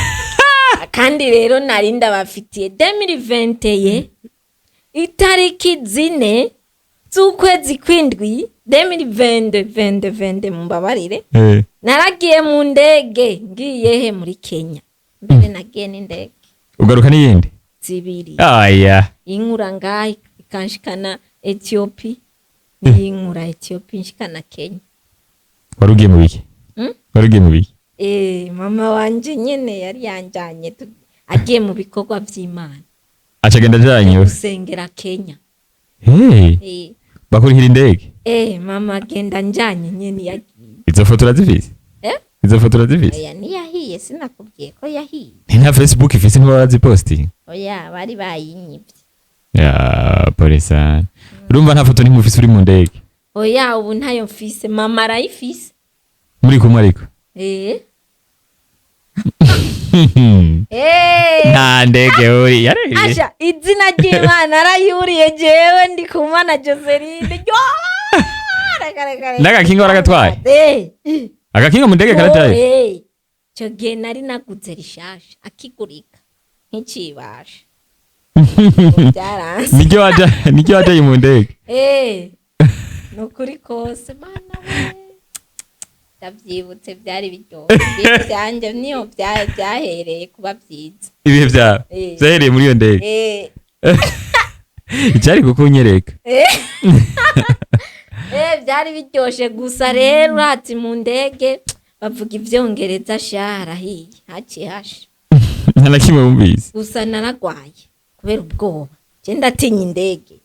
Kandi rero nari ndabafitiye 2021, itariki 4 z'ukwezi kw'indwi 2022, vende vende, mumbabarire. Naragiye mu ndege, ngiye he? Muri Kenya. Mbere nagiye n'indege Ugaruka n'iyindi? zibiri. Aya. Inkura ngaha ikanshikana Ethiopia, n'iyinkura Ethiopia inshikana Kenya. Wari ugiye mu biki? Mm? Wari ugiye mu biki? Mama wanje nyene yari yanjanye, agiye mu bikorwa vy'Imana. Aca agenda ajanye? Gusengera Kenya. Hey. Bakurihira indege? Mama agenda njanye nyene, yagiye. Izo foto urazifise? Eh? Izo foto urazifise? Oya, niyahiye, sinakubwiye ko yahiye? Ni nta Facebook ifise, ntiba warazipostinga? Oya, bari bayinyivye. Ya, pole sana. Urumva nta foto nimwe ufise uri mu ndege? Oya, ubu ntayo mfise, mama arayifise. Muri kumwe ariko? Eh. Eh. Nta ndege uri yareye. Asha, izina ry'Imana, arayuriye jewe ndi kumwe na Joseline. Yo! Reka, reka, reka. N'agakinga waragatwaye? Eh. Agakinga mu ndege karajaye? Eh. Ico gihe nari naguze rishasha, akigurika nk'icibasha. Byaranse. Niryo wajaye mu ndege? Eh. Nukuri kose, mana we. Ndavyibutse, byari biryoshye. Ibihe byanje niyo byahereye kuba byiza. Ibihe byawe Eh. vyahereye muri iyo ndege? Eh. Icyari kukunyereka. Byari biryoshe gusa rero uratse mu ndege bavuga ivyongereza, sharahiye, haciye hasha. Nta na kimwe wumvise? Gusa naragwaye kubera ubwoba. Je ndatinya indege.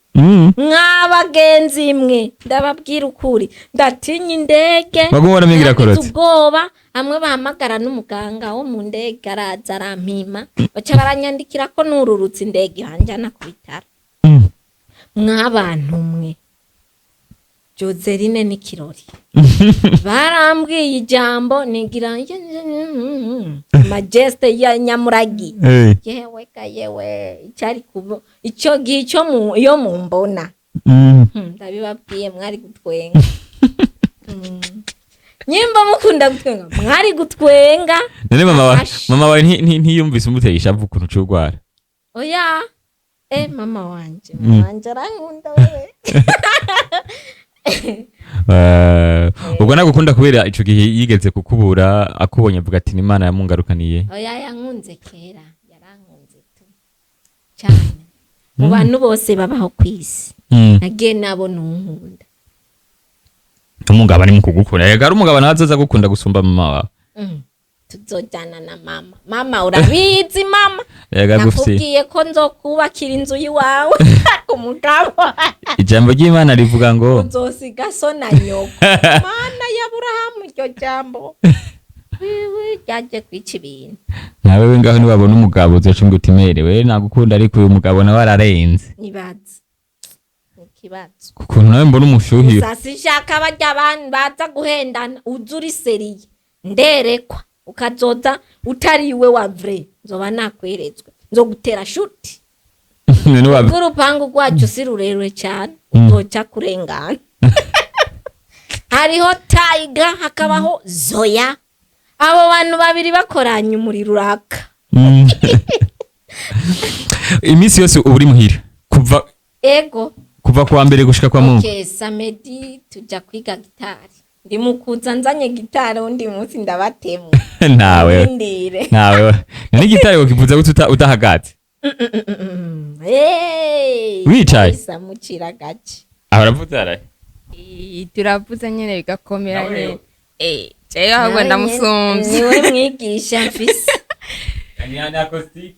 Mwabagenzi mwe, ndababwira ukuri, ndatinya indege. Waguma ubona umenga Nagize irakorotse. ubwoba, hamwe bahamagara n'umuganga wo mu ndege, araza arampima, baca baranyandikira ko nururutse indege banjana ku bitaro. Mwabantu mwe, Joseline n'ikirori, barambwiye ijambo nigira majesté ya nyamuragi. Yewe ka yewe, icyari kubo icyo gihe icyo mu iyo mumbona. Ndabibabwiye, mwari gutwenga. Nyimba mukunda gutwenga, mwari gutwenga. None mama wa Ash. mama wawe ntiyumvise umuteye ishavu ukuntu ucurwara? Oya, mama wanje, mama wanje arankunda wewe. Ubwo nagukunda kubera ico gihe yigeze kukubura, akubonye avuga ati n'Imana yamungarukaniye. Oya, yankunze kera, yarankunze tu cyane. Mu bantu bose babaho ku isi, nagiye nabona unkunda. Umugabo ari mu kugukunda, yega ari umugabo nawe azoza gukunda gusumba mama wawe. Tuzojyana na mama. Mama urabizi, mama. Yega gufise. Nakubwiye ko nzokubakira inzu y'iwawe ku mugabo. Ijambo ry'Imana rivuga ngo uzosiga so na nyoko. Mana ya Burahamu, iryo jambo wiwe ryaje kwica ibintu. Nawe we ngaho niwabona umugabo uzoca umbwira uti mere we nagukunda, ariko uyu mugabo nawe ararenze. Nibaza ikibazo. Ukuntu nawe mbona umushuhiro. Gusa sinshaka barya abantu baza guhendana. Uza uri sérieux, nderekwa, ukazoza utari iwe wa vrai, nzoba nakweretswe, nzogutera shuti. None Kuko urupangu rwacu si rurerure cyane, uzoca kurengana. Hariho Tiger, hakabaho Zoya, abo bantu babiri bakoranye umuriro uraka. Iminsi yose uba uri muhira kuva Ego. kuva kuwa mbere gushika kwa Mungu? Okay, samedi tujya kwiga gitari. Ndi mukuza nzanye gitari undi munsi ndabatemu. Ntawe. Ndire. Ntawe. None gitari wokivuza gute utahagaze? Hey! Wicaye? Samucira gace. Aho uravuze arahe? Turavuza nyene bigakomera Nawe nyene. Jewe ahubwo ndamusumvye. Niwe mwigisha mfise.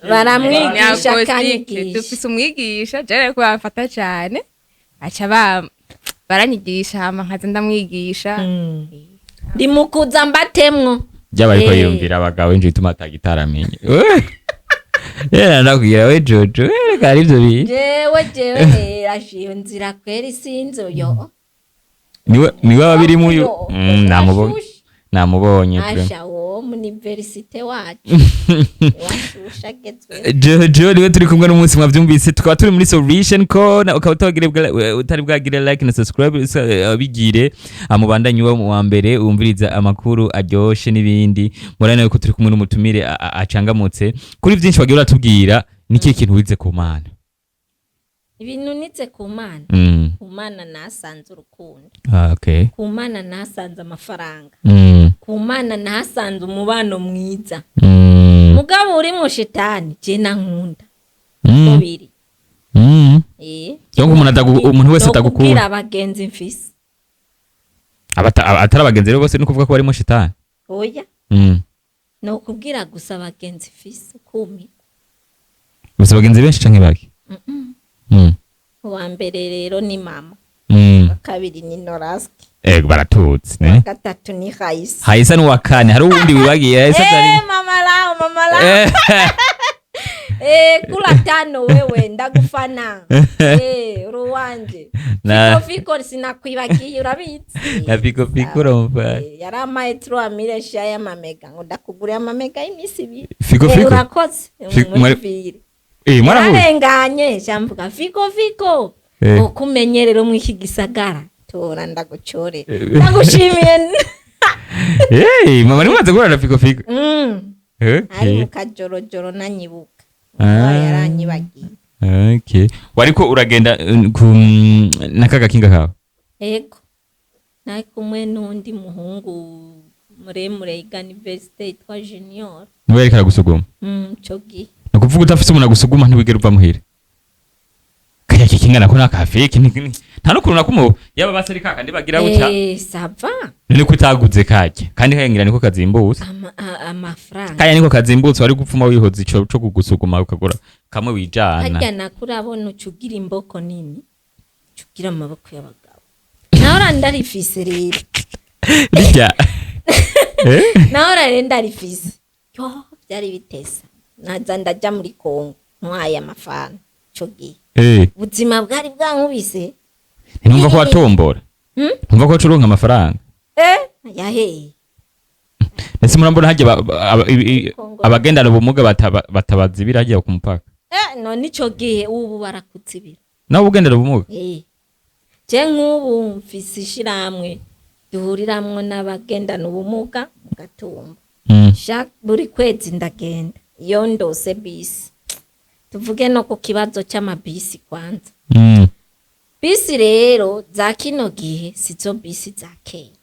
Baramwigisha Ni acoustic. akanyigisha. Dufise umwigisha jewe ariko bamfata cane, aca baranyigisha hama nkaza ndamwigisha. Ndi mukuza mbatemwo. Byaba ariko yumvira abagabo inje ituma atagitara amenye. Yera ndakubwira we Jojo, reka ari ivyo bintu. Jewe ashiyo nzira kweri sinzi yo. Niwe ababirimo uyu. Yo, Namubonye. ashushe. Namubonye pe. Asha wo universite wacu. Washusha agezweho. Jojo niwe turi kumwe n'umunsi mwavyumvise, tukaba turi muri Solution Corner. Ukaba utari bwagire like na subscribe, bigire amubandanye uwo mu wa mbere wumviriza amakuru aryoshe n'ibindi. Murabona yuko turi kumwe n'umutumire acangamutse kuri vyinshi wagiye uratubwira. Ni ikihe kintu wize ku Mana? Ibintu nize ku Mana. Ku Mana nasanze urukundo. Ah, okay. Ku Mana nasanze amafaranga. Ku Mana nasanze umubano mwiza. Mugabo uri mu shitani je nankunda. Kubiri. Donc umuntu wese Nokubwira atagukunda. abagenzi mfise. Atari abagenzi rero bose, ni ukuvuga ko barimo shitani. Oya. Nokubwira gusa abagenzi mfise kumi. Gusa abagenzi benshi canke bake? Uwa mbere rero ni mama. Uwa kabiri ni Noraski. Ego baratutse, ne? Uwa gatatu ni Haisa. Haisa ni uwa kane, hari uwundi wibagiye. Haisa atari. Mama lao, mama lao. Kula tano wewe ndagufana. Ruwanje. Fiko fiko sinakwibagiye urabizi. Na fiko fiko urumva. Yaramaye 3000 sha y'amamega ngo ndakugurira amamega y'imisi ibiri. Fiko fiko? Urakoze. Mwari- Muri Mwarahuye? Yararenganye jamvuga fiko fiko. Ukumenye rero mw'iki gisagara tora ndagucorera. Ndagushimiye. Mama ni mwaze guhura na fiko fiko? Ari mu kajorojoro nanyibuka. Yaranyibagiye. Okay. Wariko uragenda ku nakaga kinga kawe? Ego. Nari kumwe n'undi muhungu muremure yiga universite yitwa Junior. Niwe yariko aragusuguma? Ico gihe. Ni ukuvuga udafise umuntu agusuguma ntiwigera uva muhira. Kaya kikinga nako nakafiki nta n'ukuntu nakumu yaba baseri kakandi bagira gutya. Sava. None ko utaguze kajya kandi kayangira niko kazimbutse. Amafaranga. Kaya niko kazimbutse wari gupfuma wihoza ico co kugusuguma ukagura kamwe wijana. Harya nakurabona ucugira imboko nini. Ucugira amaboko y'abagabo. Nahora ndarifise rero. Bijya. Nahora rero ndarifise. Yo byari bitesa. Naza ndaja muri Kongo ntwaye amafana ico gihe. Ubuzima bwari bwankubise. Ntumva ko watombora? Ntumva ko ucuronka amafaranga? Yaheye. Ese murambona hajya abagendana ubumuga batabazibira hajya ku mupaka? None ico gihe ubu barakuzibira. Nawe ugendana ubumuga? Je nk'ubu mfise ishirahamwe duhuriramwo n'abagendana ubumuga mu Gatumba. Buri kwezi ndagenda iyo ndose bisi. Tuvuge no ku kibazo c'amabisi kwanza. Bisi rero za kino gihe sizo bisi za kera.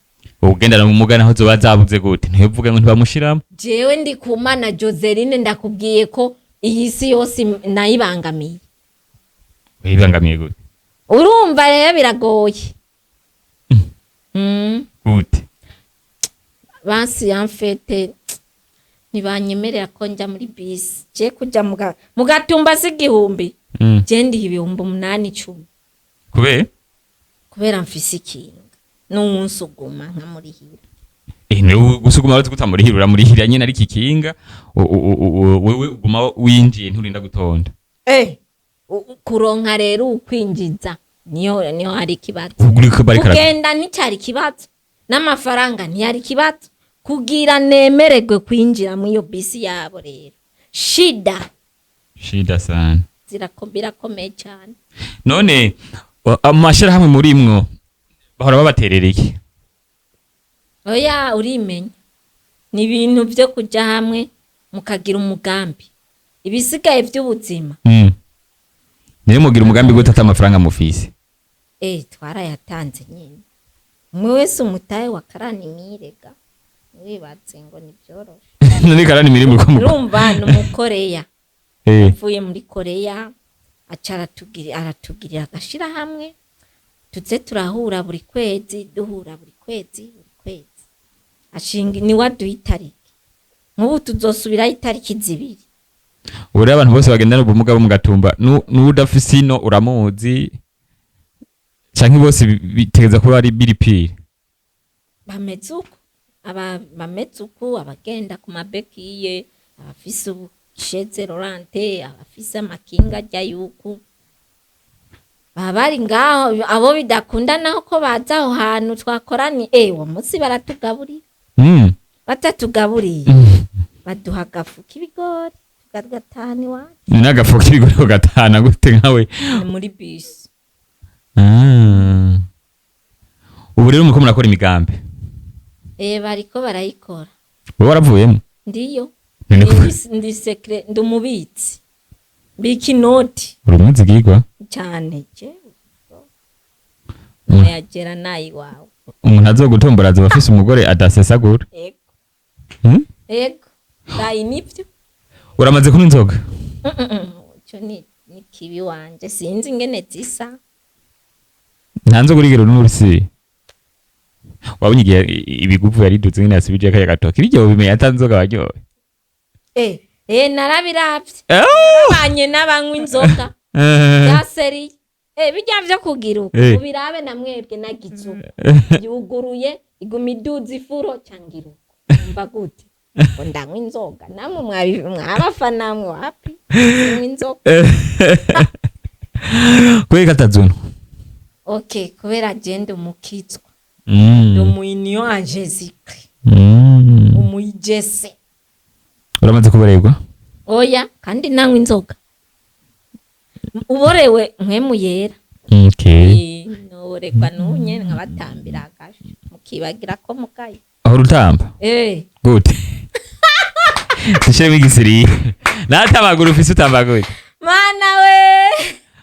Ugendana ubumuga naho zoba zabuze gute? Ntibivuge ngo ntibamushiramo. Jewe ndi kumana Joseline ndakubwiye ko iyi si yose nayibangamiye. Wibangamiye gute? Urumva rero biragoye. Gute? Basi yamfete ntibanyemerera ko njya muri bisi. Je kuja mu Gatumba si 1000. Je ndi 8,000 10. Kubera? Kubera mfise ikintu. N'uwunsuguma nkamurihira. Ni gusuguma bazi kutamurihira, uramurihira nyene ariko ikinga wewe uguma winjiye nturinda gutonda. Kuronka rero ukwinjiza niyo hari ikibazo. Kugenda nticari ikibazo, n'amafaranga ntiyari ikibazo, kugira nemererwe kwinjira muri iyo bisi yabo rero shida. Shida sana. Birakomeye cyane. None amashirahamwe murimwo bahora babaterera iki? Oya urimenya. Ni ibintu byo kuja hamwe mukagira umugambi. Ibisigaye by'ubuzima. Niyo mugira umugambi gute ata amafaranga mufise? Twarayatanze nyine. Umwe wese umutahe wa karanimire ga, wibatse ngo nibyoroshe. None karanimire muri ko Urumva ni umukoreya. Avuye muri Koreya aca aratugirira agashira hamwe, tuze turahura buri kwezi, duhura buri kwezi, buri kwezi. Ashinga ni waduha itariki. Nk'ubu tuzosubirayo itariki 2. Ubu rero abantu bose bagendana ubumuga bo mu Gatumba, n'udafise ino uramuzi canke bose bitegeza kuba ari biripiri. Bameze uko. Aba bameze uko, abagenda ku mabekiye, abafise ubusheze Laurent, abafise amakinga ajya yuku. Baba bari ngaho, abo bidakunda naho ko baza aho hantu twakoranye, uwo munsi baratugaburiye. Batatugaburiye. Baduha agafu k'ibigori, tukagatahana iwacu. Ni n'agafu k'ibigori ugatahana gute nkawe? Ni muri bisi. Ubu rero muriko murakora imigambi? Bariko barayikora. Wowe waravuyemo? Ndiyo. None ko Ndi secret, ndi umubitsi. Mbika inoti. Uri umwizigirwa? Cyane je. Nayagera nayi wawe. Umuntu azogutombora azoba afise umugore adasesagura. Ego. Ego. Dayi nivyo. Uramaze kunywa inzoga? Ico ni kibi wanje, sinzi ingene zisa. Nta nzoga urigera unywa urisi. Wabonye igihe ibiguvu yariduze ingene yasubije kariya gatoki. Birya wobimenya ata nzoga waryoye. Narabiravye. Narabanye n'abanywa inzoga. Bya seri. Bijya vyo kugira uko. Ubirabe na mwebwe nagize uko. Yuguruye, iguma iduza ifuro cangira uko. Umva gute? Ngo ndanywa inzoga. Namwe mwabafana mwe wapi? Ndanywa inzoga. Kubera katazunwa. Okay, kubera je ndi umukizwa. Ndi umu union en Jésus-Christ. Umu IGC. Uramaze kuborerwa? Oya, kandi nanywa inzoga. Uborewe mpwemu yera. Noboregwa n'unye nkabatambira agasho. Mukibagira ko mugaye. Aho rutamba? Gute? Dushiremo igisiri. Natamaguru ufise utambagure. Mana we.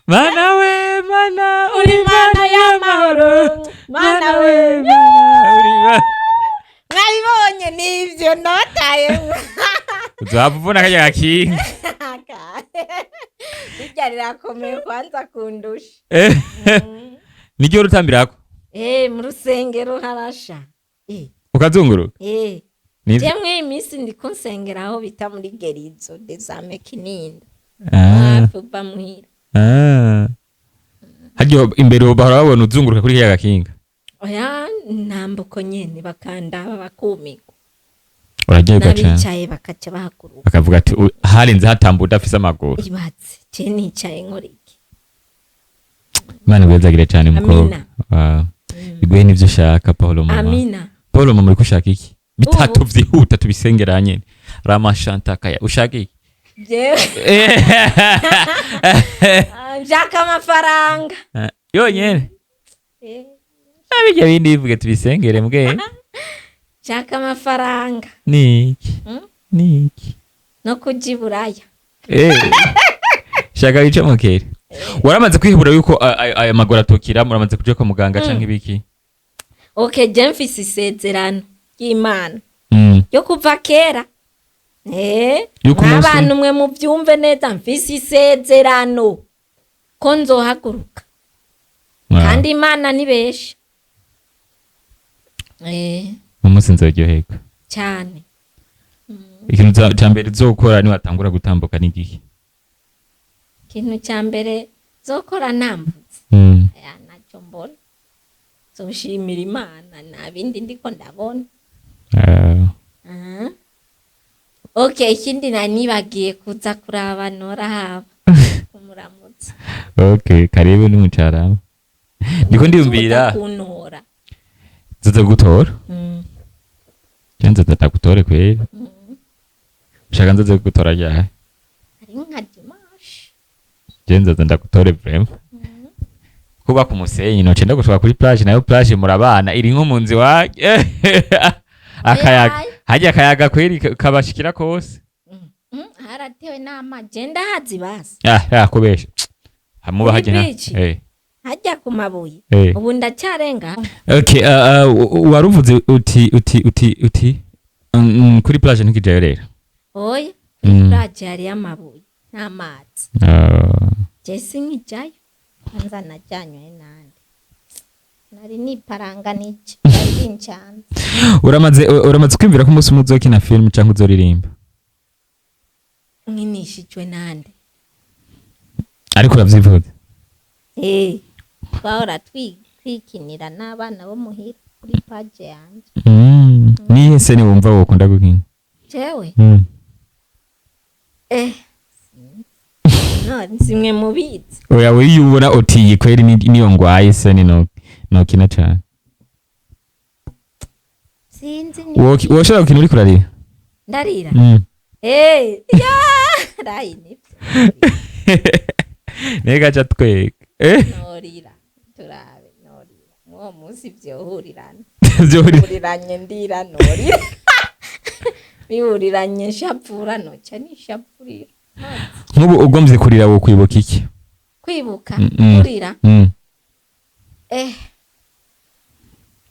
Mana we, mana uri mana y'amahoro. Mana we, mana uri mana. Mwabibonye nivyo nabataye. Uzohava uvuna karya gakinga. Irya rirakomeye kwanza kundusha. Niryo rutambirako? Mu rusengero harasha. Ukazunguruka? Nivyo? Je mw'iyi minsi ndiko nsengera aho bita muri Gerizo des Ame Kinindo. Hafi uva muhira. Harya imbere bahora babona uzunguruka kuri kariya gakinga? Oya, ntambuko nyene bakandaba bakumigwa. Uraryoherwa cane. N'abicaye bakaca bahaguruka. Bakavuga ati, harinze hatamba udafise amaguru. Ibatse, je nicaye nkora iki? Imana igwezagire cane mukobwa. Amina. Wow. Iguhe n'ivyo ushaka, Paul mama. Amina. Paul mama uriko ushaka iki? Bitatu Ubu. vyihuta tubisengera nyene. Rama Shantakaya, ushaka iki? Jewe. Nshaka amafaranga. Yonyene. Abijya bindi bivuge tubisengere mbwe. Nshaka amafaranga. Niki? Niki? No kuja i Buraya. Shaka wice mukere. Waramaze kwihebura yuko aya maguru atokira, muramaze kuja kwa muganga canke ibiki? Okay, je mfise isezerano ry'Imana. Yo kuva kera. Yuko umunsi N'abantu mwe muvyumve neza, mfise isezerano ko nzohaguruka. Kandi Imana ni benshi. Umunsi nzoryoherwa. Cyane. Ikintu ca mbere uzokora ni watangura gutambuka ni igihe? Ikintu ca mbere nzokora nambutse. Aya nacyo mbona. Nzoshimira Imana, nta bindi ndiko ndabona. Okay, ikindi nanibagiye kuza kuraba Nora haba. Kumuramutsa. Okay, karibu ni mucarama. Ndiko ndiyumvira. Kuntora. Nzoza gutora? Je nzoza ndagutore kweri. Ushaka nzoze gutora ryari? Ari nka dimanche. Je nzoza ndagutore vraiment. Kuba ku musenyi noce ndagushaka kuri plage, nayo plage murabana iri nko mu nzu iwacu. Akayaga. Hajya akayaga kweri kabashikira kose. Haratewe n'amazi. Je ndahazi basi. Kubesha. Hamuba Kuri hajya na. beach? Hajya ku mabuye. Eh. Ubu ndacyarenga. Okay, waruvuze uti kuri plage ntikijayo rero. Oya, kuri plage hariyo amabuye n'amazi. Ah. Je sinkijayo, kwanza najyanywe nande, nari niparanganije, bari bincanze. Uramaze kwiyumvira ko umunsi umwe uzokina film canke uzoririmba? Nkinishijwe nande? Ariko uravyivuze. Eh, twahora twikinira n'abana bo muhira kuri page yanjye. Nihe scène wumva wokunda gukina? Jewe? Eh, no zimwe mubizi. Oya, we iyo ubona uti iyi kweri niyo ngwaye scène no nokina cane. Sinzi ni. Woshobora gukina uriko urarira? Ndarira? Mm. Eh, ya rayi nibyo. Nega ca twega, eh. Norira, turabe, norira mwuwo munsi vyohurirana. Bihuriranye ndira, norira, bihuriranye nshapfura, noca nishapfurira. Nk'ubu ugomvye kurira wokwibuka iki? Kwibuka? Mm. Kurira? Mm. Eh.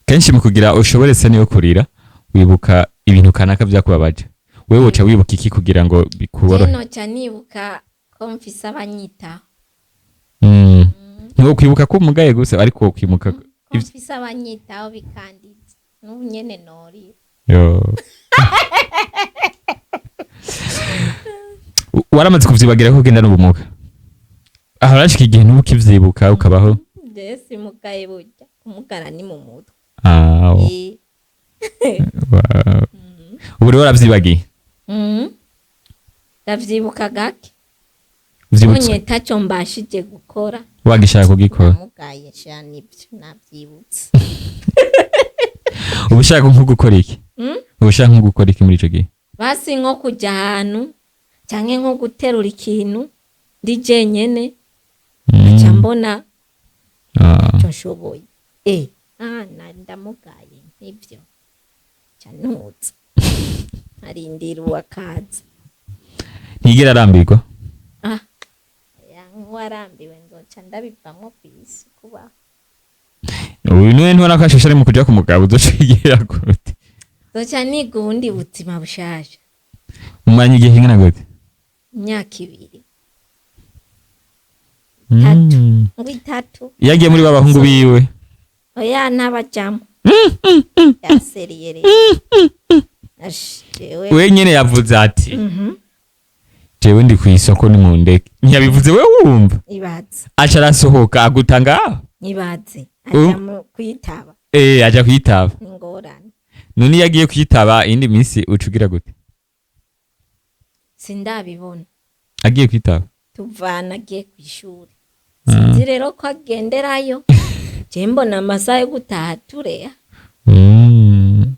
Kenshi mu kugira ushobore scène yo kurira wibuka ibintu kanaka vyakubabaje. Wewe woca wibuka iki kugira ngo bikuborohe? Noca nibuka ko mfise abanyitaho. Ntiwokwibuka ko umugaye gusa, ariko wokwibuka Ko mfise abanyitaho bikandiza, n'ubu nyene norira. Yo. Waramaze kuvyibagira ko ugenda n'ubumuga? Aho harashika igihe ntukivyibuka ukabaho? Je simugaye, burya kumugara ni mu mutwe. Ah, oh. Eh. Wow. Ubu rero waravyibagiye? Mhm. Ndavyibuka gake. Uvyibutse Bonye taco mbashije gukora. Wagishaka kugikora. Namugaye sha, nibyo navyibutse. Uba ushaka nko gukora iki? Mm? Uba ushaka nko gukora iki muri ico gihe? Basi nko kuja ahantu canke nko guterura ikintu ndi jenyene, nca mbona ico nshoboye. Eh, ah, ndamugaye nibyo, nca ntuza nkarindira uwakaza. Ntigera arambirwa? Ah, ya, nk'uwarambiwe nzoca ndabivamwo kw'isi kubaho. Uyu niwe ntubona ko ashushe ari mu kuja ku mugabo, uzoca wigira gute? Nzoca niga ubundi buzima bushasha. Umwanya igihe kingana gute? Imyaka 2, 3. Ngo 3. Iyo agiye muri ba bahungu biwe? Oya, ntabajamwo, yaseriye rero. Ash, jewe. We nyene yavuze ati jewe ndi kw'isoko nimundeke. Ntiyabivuze we wumva? Ibaze. Aca arasohoka agutanga aho. Ibaze, aja mu kwitaba. Eh, aja kwitaba. Ni ingorane. None iyo agiye kwitaba iyindi minsi uca ugira gute? Sindabibona. Agiye kwitaba? Tuvana agiye kw'ishuri, sinzi rero ko agenderayo. Je mbona amasaha yo gutaha tureha. Ni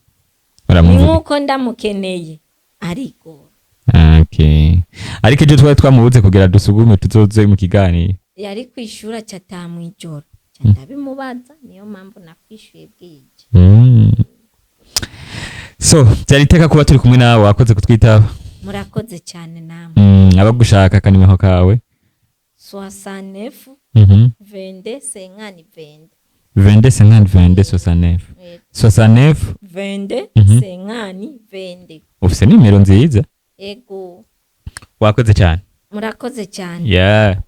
Uramuvuga. Nk'uko ndamukeneye ariko. Okay. Ariko ejo twari twamubuze kugira dusugume tuzoze mu kiganiro. Yari kw'ishuri, aca ataha mw'ijoro, nca ndabimubaza, niyo mpamvu nakwishuye bwije. So byari iteka kuba turi kumwe nawe, wakoze kutwitaba. Murakoze cyane namwe. Abagushaka akanimero kawe? 69 22 50 22. 22 50 22 69. Yego. 69 22 50 22. Ufise nimero nziza. Ego. Wakoze cyane. Murakoze cyane. Yeah.